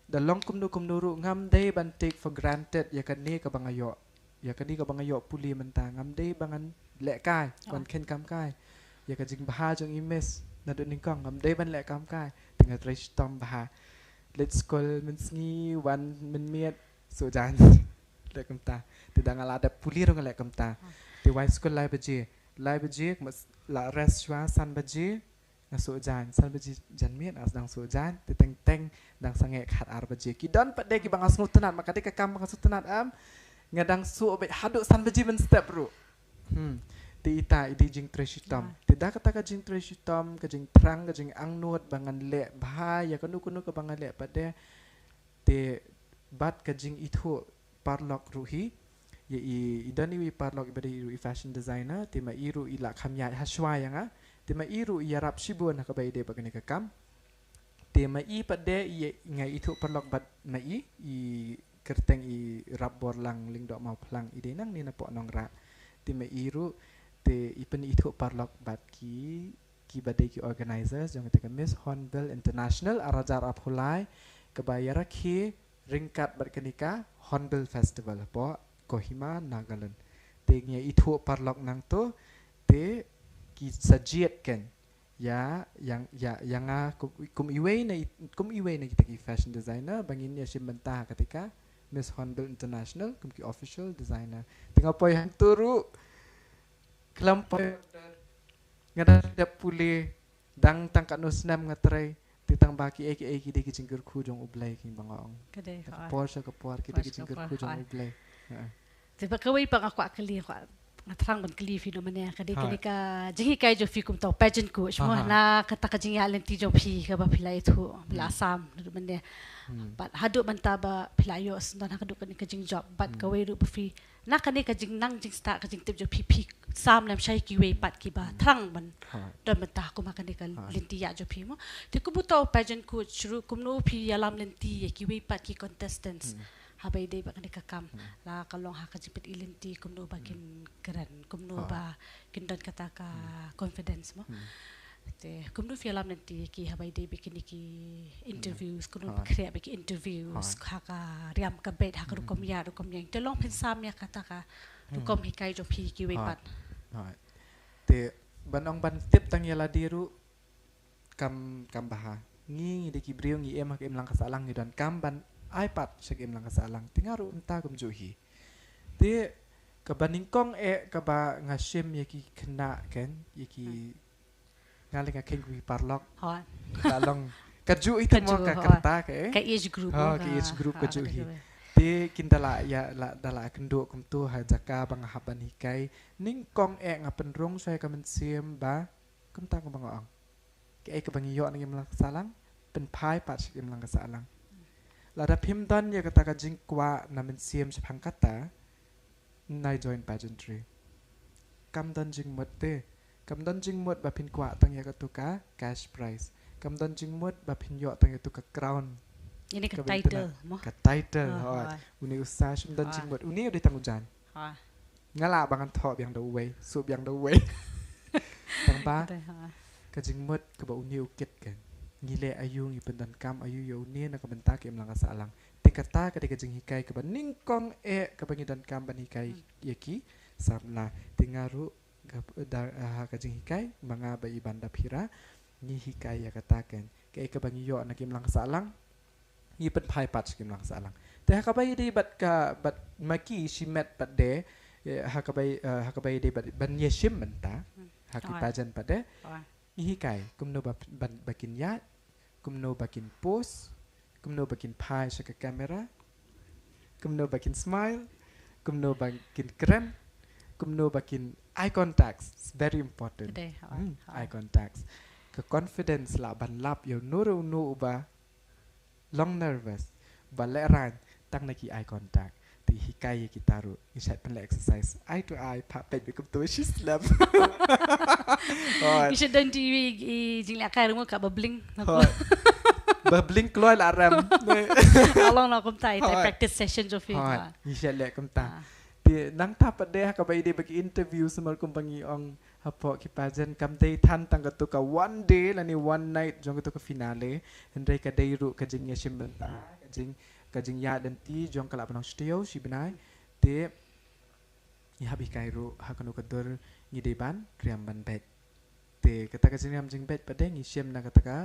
Da long kumno kumno ruh ngam dei ban take for granted ïa kane kaba nga ïoh. Ïa kane kaba nga ïoh pule mynta ngam dei ba ngan leh kai, ban kheiñ kam kai. Ïa ka jingbha jong i Miss naduh nyngkong ngam dei ban leh kam kai. Te nga trei shitom bha. Leit skul mynsngi, wan mynmiet, shu jan. Leh kumta. Te da nga la dep pule ruh nga leh kumta. Te wai skul lai baje. Lai baje, la rest shuwa san baje. Nga shu jan, san baje janmiet nga dang shu jan, te teng teng dang sangeh khat ar baje. Ki don pat de kiba nga sngewtynnat, ma ka dei ka kam ba nga sngewtynnat em, nga dang shu beit haduh san baje mynstep ruh. Hmm. Te ita i dei jingtrei shitom. Te da kata ka jingtrei shitom, ka jingthrang, ka jingangnud ba ngan leh bha ïa kano kano kaba nga leh pat de. Te bad ka jingithuh paralok ruh hi. Ïa i, i don iwei i paralok iba dei ruh i fashion designer, te ma i ruh i la kham ïaid ha shuwa ïa nga. Te ma i ruh i ïarap shibun ha kaba ïadei bad kane ka kam. Te ma i pat de i nga ithuh paralok bad ma i, i kyrteng i Rapborlang Lyngdoh Mawphlang, i dei nangne na Pohnongrah. Te ma i ruh te i pynithuh paralok bad ki, kiba dei ki organizers jong kata ka Miss Hornbill International ar hajar arphew lai, kaba ïarakhe ryngkat bad kane ka Hornbill Festival hapoh Kohima, Nagaland. Te nga ithuh paralok nangto, te ki sa jied kein ïa, ïa, ïa, ïa nga kum, kum iwei na i-, kum iwei na kita ki fashion designer ba ngin ïashim bynta ha kata ka Miss Hornbill International kum ki official designer. Te nga poi hangto ruh, khlem poi, nga dang dep pule, dang tang katno snem nga trei, te tang ba kiei kiei ki dei ki jingkyrkhu jong U Blei, kumba nga ong. Ka dei, ha ka por sha ka por ki dei ki jingkyrkhu jong U Blei. Ha. Te ba kawei pat nga kwah kylli, kwah nga thrang ban kylli phi noh mynne, ka dei kane ka jinghikai jong phi kum uta u pageant coach mo, na kata ka jingïaid lynti jong phi kaba phi la ïathuh, phi la sam naduh mynne. Bad haduh mynta ba phi la ïoh syndon ha kaduh kane ka jingjop, bad kawei ruh ba phi, na kane ka jingnang jingstad ka jingtip jong phi, phi sam lem sha kiwei pat kiba thrang ban don bynta kum ha kane ka lynti ïaid jong phi mo. Te kum uta u pageant coach ruh kumno phi ïalam lynti ïa kiwei pat ki contestants haba ïadei bad kane ka kam, la ka long ha ka jingpyni lynti, kumno ba kin kren, kumno ba kin don kata ka confidence mo. Te kumno phi ïalam lynti ïa ki haba ïadei bad kine ki interviews, kumno phi khreh bad ki interviews ha ka riam ka beit, ha ka rukom ïaid rukom ïeng. Te long phin sam ïa kata ka rukom hikai jong phi ïa kiwei pat. Te ban ong ban tip tang ïa lade ruh kam, kam bha. Ngi, ngi dei ki briew ngi im ha ka imlang ka sahlang, ngi donkam ban ai pat sha ka imlang ka sahlang. Te nga ruh mynta kumjuh hi. Te kaba nyngkong eh kaba nga shim ïa ki khynnah kein, ïa ki, nga leh nga kheiñ kum ki paralok. Ka long kajuh hi, te mo ka rta ka, eh, ka age group, ka age group kajuh hi. Te kin da lah ïa, la, da lah kynduh kumto ha jaka ba nga hap ban hikai. Nyngkong eh nga pynrung shuwa ïa ka mynsiem ba kumta kumba nga ong, kaei kaba ngi ïoh na ka imlang ka sahlang, pynphai pat sha ka imlang ka sahlang. Lada phim don ïa kata ka jingkwah na mynsiem shaphang kata, nai join pageantry. Kam don jingmut te, kam don jingmut ba phin kwah tang ïa katu ka cash prize. Kam don jingmut ba phin ïoh tang ïa katu ka crown. Ine ka title mo. Ka title, hooid. Une u sash, kam don jingmut. Une u dei tang u jaiñ. Nga lah ba ngan thoh biang da uwei, suh biang da uwei. Tang ba ka jingmut kaba une u kit kein, ngi leh aïu, ngi pyndonkam aïu ïa une na ka bynta ka imlang ka sahlang. Te kata ka dei ka jinghikai kaba nyngkong eh kaba ngi donkam ban hikai ïa ki samla. Te nga ruh ha ka jinghikai ma nga bad i Banda Phira, ngi hikai ïa kata kein, kaei kaba ngi ïoh na ka imlang ka sahlang, ngi pynphai pat sha ka imlang ka sahlang. Te ha kaba ïadei bad ka, bad ma ki shimet pat de, ha kaba, ha kaba ïadei bad ban ïashim bynta ha ki pageant pat de, ngi hikai kumno ba, ba kin ïaid, kumno ba kin pose, kumno ba kin phai sha ka camera, kumno ba kin smile, kumno ba kin kren, kumno ba kin, eye contact is very important. Eye contact. Ka confidence lah ban lap ïa uno ruh uno uba long nervous, ba lehraiñ tang na ki eye contact. Te hikai ïa kita ruh, ngi shait pynleh exercise eye to eye, phah peit bad kumto shi slem. Ngi shait don TV i jingleh kai ruh ka ba blink. Ba blink kloi la rem. Along na kumta ita practice session jong phi. Ngi shait leh kumta. Te nangta pat de ha kaba ïadei bad ki interview, sumar kumba ngi ong hapoh ki pageant, kam dei than tang katu ka one day lane one night jong katu ka finale, hynrei ka dei ruh ka jingïashim bynta, ka jing, ka jingïaid lynti jong ka lah ban long shi taïew shi bnai. Te ngi hap hikai ruh ha kano ka dur ngi dei ban riam ban beit. Te kata ka jingriam jingbeit pat de ngi shim na kata ka,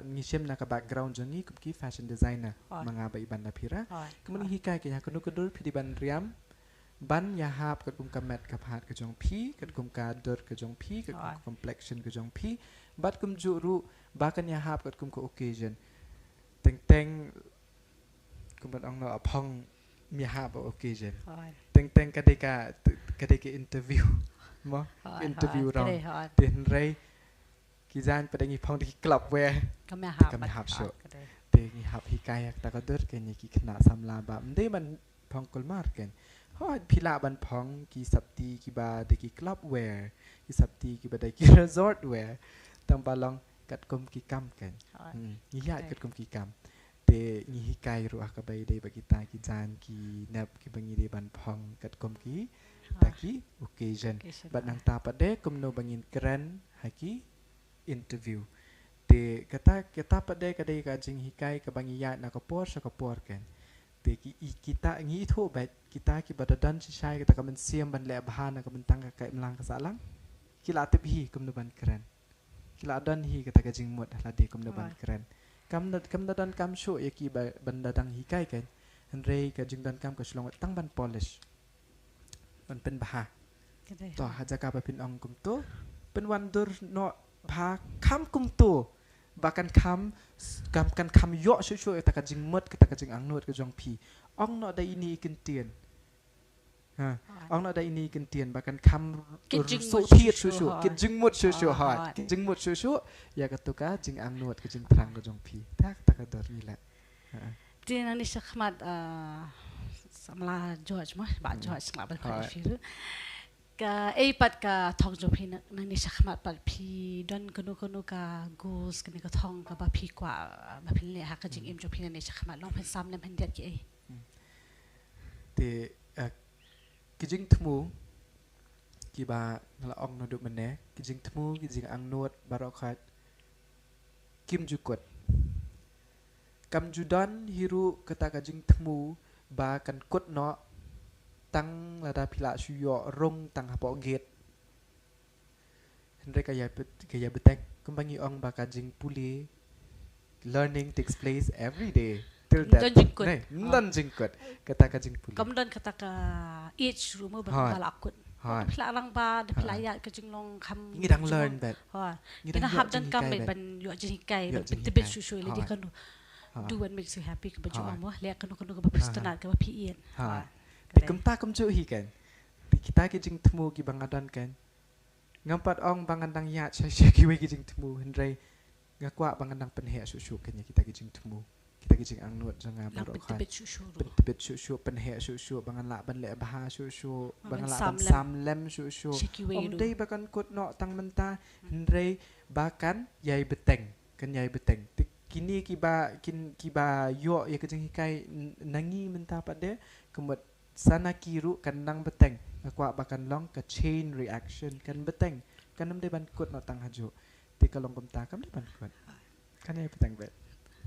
ngi shim na ka background jong ngi kum ki fashion designer, ma nga bad i Banda Phira. Kumno ngi hikai ki ha kano ka dur phi dei ban riam ban ïahap katkum ka met ka phad ka jong phi, katkum ka dur ka jong phi, katkum ka complexion ka jong phi, bad kumjuh ruh ba kan ïahap katkum ka occasion. Teng teng kumba ong noh, a phong ym ïahap bad occasion. Teng teng ka dei ka, ka dei ka interview mo, interview round. Te hynrei ki jaiñ pat de ngi phong da ki club wear, kam ïahap shuh. Te ngi hap hikai ha kata ka dur kein ïa ki khynnah samla ba ym dei ban phong kulmar kein. Hooid, phi lah ban phong ki sapti kiba dei ki club wear, ki sapti kiba dei ki resort wear. Tang ba long katkum ki kam kan. Hmm, ngi ïaid katkum ki kam. Te ngi hikai ruh ha kaba ïadei bad kita ki jaiñ ki nep kiba ngi dei ban phong katkum ki, kita ki occasion. Bad nangta pat de kumno ba ngin kren ha ki interview. Te kata, kata pat de ka dei ka jinghikai kaba ngi ïaid na ka por sha ka por kan. Te ki, i, kita ngi ithuh bad kita kiba da don shisha kata ka mynsiem ban leh bha na ka bynta ka imlang ka sahlang, ki la tip hi kumno ban kren. Ki la don hi kata ka jingmut ha lade kumno ban kren. Kam da, kam da donkam shuh ïa ki ba, ban da dang hikai kan. Hynrei ka jingdonkam ka shu long tang ban polish, ban pynbha. To ha jaka ba phin ong kumto, pynwandur noh bha kham kumto ba kan kham, kan, kan kham ïoh shuh shuh kata ka jingmut, kata ka jingangnud ka jong phi. Ong noh da ine i kyntien. Ha. Ong noh da ine i kyntien ba kan kham suhthied shuh shuh, kit jingmut shuh shuh, ha, kit jingmut shuh shuh ïa kato ka jingangnud ka jingthrang ka jong phi. Ta, ta ka dor ngi lah. Te nangne shakhmat, ah, samla George mo, Bah George, nga ban kren ïa phi ruh. Kaei pat ka thong jong phi nangne shakhmat, pat phi don kano kano ka goals, kano ka thong kaba phi kwah ba phin leh ha ka jingim jong phi nangne shakhmat, long phin sam lem khyndiat kiei? Te, eh, ki jingthmu kiba nga la ong naduh mynne, ki jingthmu, ki jingangnud baroh khoit kim ju kut. Kam ju don hi ruh kata ka jingthmu ba kan kut noh tang lada phi la shu ïoh rung tang hapoh gate. Hynrei ka ïa bteng, kumba ngi ong ba ka jingpule, learning takes place every day till death. Don jingkut. Don jingkut kata ka jingpule. Kam don kata ka age ruh mo ba la kut. Phi la rangbah, phi la ïaid ka jinglong kham, ngi dang learn bad. Ngi dang hap donkam bad ban ïoh jinghikai, ban pyntbit shuh shuh ïa lade kano. Do what makes you happy, kaba ju ong mo, leh kano kano kaba phi sngewtynnat, kaba phi ïeit. Te kumta kumjuh hi kan. Te kita ki jingthmu kiba nga don kan, ngam pat ong ba ngan dang ïaid sha sha kiwei ki jingthmu, hynrei nga kwah ba ngan dang pynheh shuh shuh kan ïa kita ki jingthmu, kita ki jingangnud jong nga baroh khoit. Pyntbit shuh shuh, pyntbit shuh shuh, pynheh shuh shuh ba ngan lah ban leh bha shuh shuh, ba ngan lah ban sam lem shuh shuh. Ym dei ba kan kut noh tang mynta, hynrei ba kan ïai bteng, kan ïai bteng. Te kine kiba, kin, kiba ïoh ïa ka jinghikai na ngi mynta pat de, ka mut sa na ki ruh kan nang bteng. Nga kwah ba kan long ka chain reaction, kan bteng. Kan ym dei ban kut noh tang hajuh. Te ka long kumta, kam dei ban kut. Kan ïai bteng bad.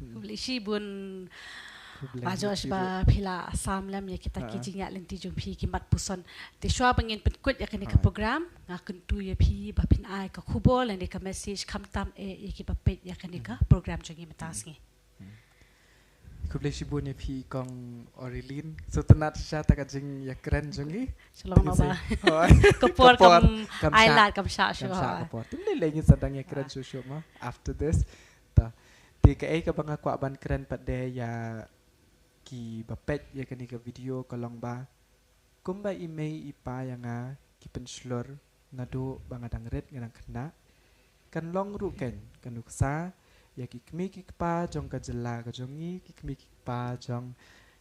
Khublei shibun Bah George ba phi la sam lem ïa kita ki jingïaid lynti jong phi, ki mat puson. Te shuwa ba ngin pynkut ïa kane ka program, nga kyntu ïa phi ba phin ai ka khubor lane ka message khamtam eh ïa kiba peit ïa kane ka program jong ngi mynta sngi. Khublei shibun ïa phi kong Orilin. Sngewtynnat shisha ta ka jingïakren jong ngi. Shalom. Ka por kam ai lad, kam shah shuh. Kam shah ka por. Te lei lei ngin sa dang ïakren shuh shuh mo after this. Ta. Te kaei kaba nga kwah ban kren pat de ïa kiba peit ïa kane ka video ka long ba kumba i mei i pa ïa nga ki pynshlur naduh ba nga dang rit nga dang khynnah. Kan long ruh kan ka nuksa ïa ki kmie ki kpa jong ka jylla ka jong ngi, ki kmie ki kpa jong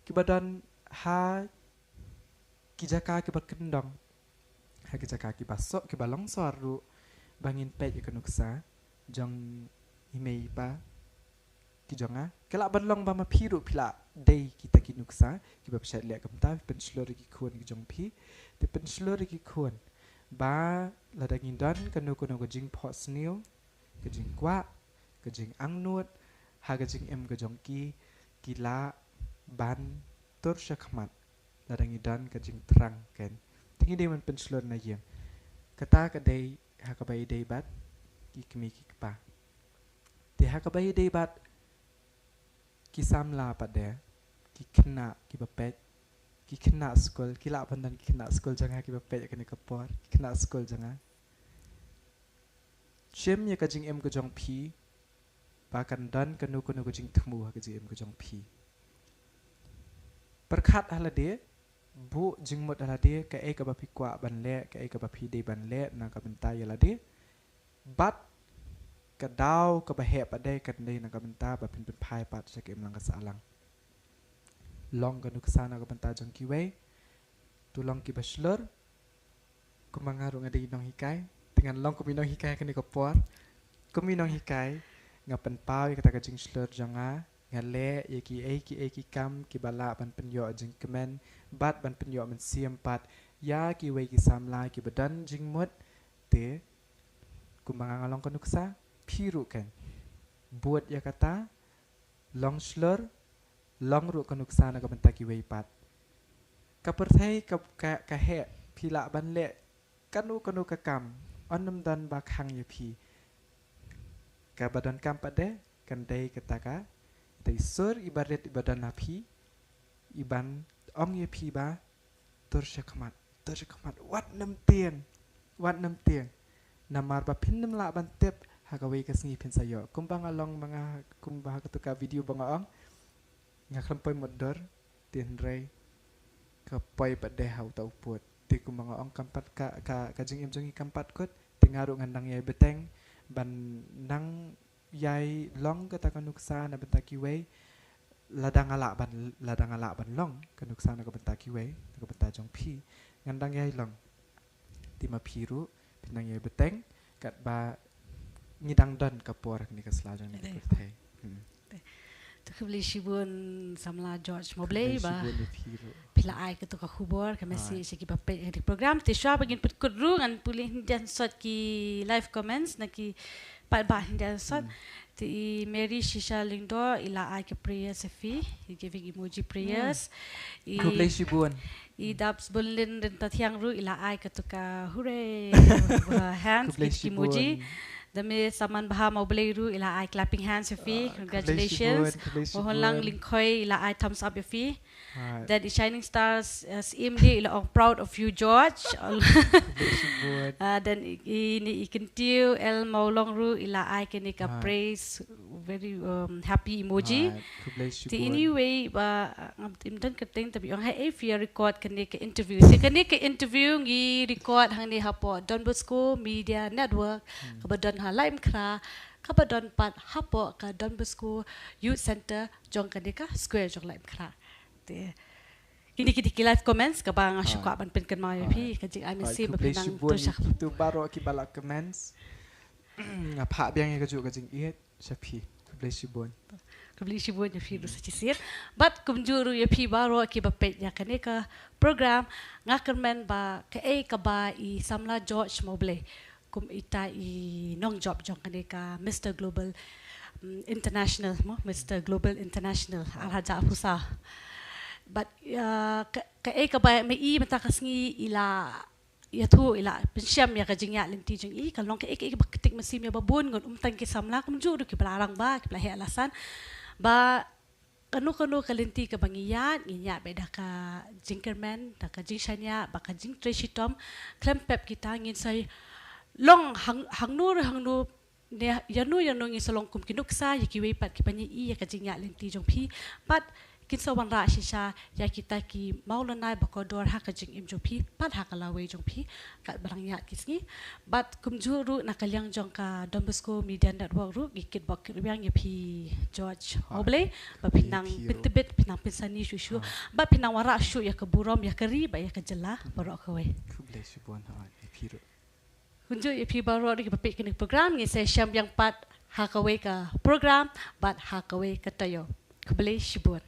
kiba don ha ki jaka kiba kyndong, ha ki jaka kiba suk kiba longsor ruh, ba ngin peit ïa ka nuksa jong i mei i pa ki jong nga. Ka lah ban long ba ma phi ruh phi la dei kita ki nuksa kiba phi shait leh kumta, phi pynshlur ïa ki khun ki jong phi. Te pynshlur ïa ki khun ba lada ngin don kano kano ka jingphohsniew, ka jingkwah, ka jingangnud ha ka jingim ka jong ki, ki lah ban tur shakhmat lada ngi don ka jingthrang kan. Te ngi dei ban pynshlur na ïing. Kata ka dei ha kaba ïadei bad ki kmie ki kpa. Te ha kaba ïadei bad ki samla pat de, ki khynnah kiba peit, ki khynnah skul, ki lah ban don ki khynnah skul jong nga kiba peit ïa kane ka por, ki khynnah skul jong nga. Shim ïa ka jingim ka jong phi ba kan don kano kano ka jingthmu ha ka jingim ka jong phi. Pyrkhat ha lade, buh jingmut ha lade, kaei kaba phi kwah ban leh, kaei kaba phi dei ban leh na ka bynta ïa lade. Bad ka daw kaba heh pat de kan dei na ka bynta ba phin pynphai pat sha ka imlang ka sahlang. Long ka nuksa na ka bynta jong kiwei. To long kiba shlur. Kumba nga ruh nga dei nonghikai, te ngan long kum i nonghikai ha kane ka por. Kum i nonghikai, Nga pynpaw ïa kata ka jingshlur jong nga, nga leh ïa kiei kiei ki kam kiba lah ban pynïoh jingkmen bad ban pynïoh mynsiem pat ïa kiwei ki samla kiba don jingmut. Te kumba nga long ka nuksa, phi ruh kan bud ïa kata, long shlur, long ruh ka nuksa na ka bynta kiwei pat. Ka pyrthei ka, ka, ka heh, phi lah ban leh kano kano ka kam, yn ym don ba khang ïa phi. Kaba donkam pat de kan dei kata ka, kata i sur iba rit iba don ha phi, iban ong ïa phi ba, tur sha khmat, tur sha khmat, wat nym tieng, wat nym tieng. Namar ba phin nym lah ban tip ha kawei ka sngi phin sa ïoh. Kumba nga long ma nga, kumba ha katu ka video ba nga ong, nga khlem poi mutdur, te hynrei ka poi pat de ha uta u pud. Te kumba nga ong, kam pat ka, ka, ka jingim jong ngi kam pat kut, te nga ruh ngan nang ïai bteng ban nang ïai long kata ka nuksa na bynta kiwei. Lada nga lah ban, lada nga lah ban long ka nuksa na ka bynta kiwei, na ka bynta jong phi, ngan dang ïai long. Te ma phi ruh phin nang ïai bteng katba ngi dang don ka por ha kane ka sla jong kane ka pyrthei. Hmm. To khublei shibun samla George Mawblei ba phi la ai katu ka khubor, ka message sha kiba peit ïa kane ka program. Te shuwa ba ngin pynkut ruh, ngan pule hynrei sot ki live comments na ki paidbah hynrei sot. Te i Mary Shisha Lyngdoh i la ai ka prayers sha phi, i giving emoji prayers. I khublei shibun. I Dapsbunlin Ryntathiang ruh i la ai katu ka hooray hands, khublei shibun. Emoji. Dame Saman Baha Mawblei ruh i la ai clapping hands ïa phi. Congratulations. Mohonlang Lyngkhoi i la ai thumbs up ïa phi. Then i Shining Stars, uh, Syiem Lee i la ong proud of you George. Khublei shibun. Uh, then i, i, i Kyntiew L Mawlong ruh i la ai kane ka praise, very, um, happy emoji. Te anyway ba, uh, ngam don kyrteng, tang ba ong ha, eh, phi record kane ka interview. Te kane ka interview ngi record hangne hapoh Don Bosco Media Network kaba don ha Laitumkhrah, kaba don pat hapoh ka Don Bosco Youth Centre jong kane ka square jong Laitumkhrah. Te kine ki dei ki live comments kaba nga shu kwah ban pynkynmaw ïa phi, ka jingai mynsiem ba phi nang to shah. Kito baroh kiba la comments, nga phah biang ïa kajuh ka jingïeit sha phi. Khublei shibun. Khublei shibun ïa phi ruh sa shisien. Bad kumjuh ruh ïa phi baroh kiba peit ïa kane ka program, nga kyrmen ba kaei kaba i samla George Mawblei kum ita i nongjop jong kane ka Mister Global, mm, International, mo, Mister Global International, ar hajar arphew saw. Bad, uh, ka, kaei kaba ma i mynta ka sngi i la ïathuh, i la pynshem ïa ka jingïaid lynti jong i, ka long kaei kaei ba ktik mynsiem ïa ba bun ngut, ym tang ki samla, kumjuh ruh kiba la rangbah, kiba la heh la san. Ba kano kano ka lynti kaba ngi ïaid, ngi ïaid beit da ka jingkyrmen, da ka jingshaniah, bad ka jingtrei shitom. Khlem pep kita ngin sa long hang, hangno re hangno, ne ïano ïano ngin sa long kum ki nuksa ïa kiwei pat kiba ïohi ïa ka jingïaid lynti jong phi. Bad kin sa wanrah shisha ïa kita ki mawlynnai ba kordor ha ka jingim jong phi bad ha ka lawei jong phi katba dang ïaid ki sngi. Bad kumjuh ruh na ka liang jong ka Don Bosco Media Network ruh ngi kitbok kitrwiang ïa phi George Mawblei ba phi nang pyntbit, phi nang pynsani shuh shuh, ba phi nang wanrah shuh ïa ka burom ïa ka ri bad ïa ka jylla baroh kawei. Khublei shibun ïa phi ruh. Kumjuh ïa phi baroh ruh kiba peit kane ka program, ngin sa ïashem biang pat ha kawei ka program bad ha kawei ka taïew. Khublei shibun.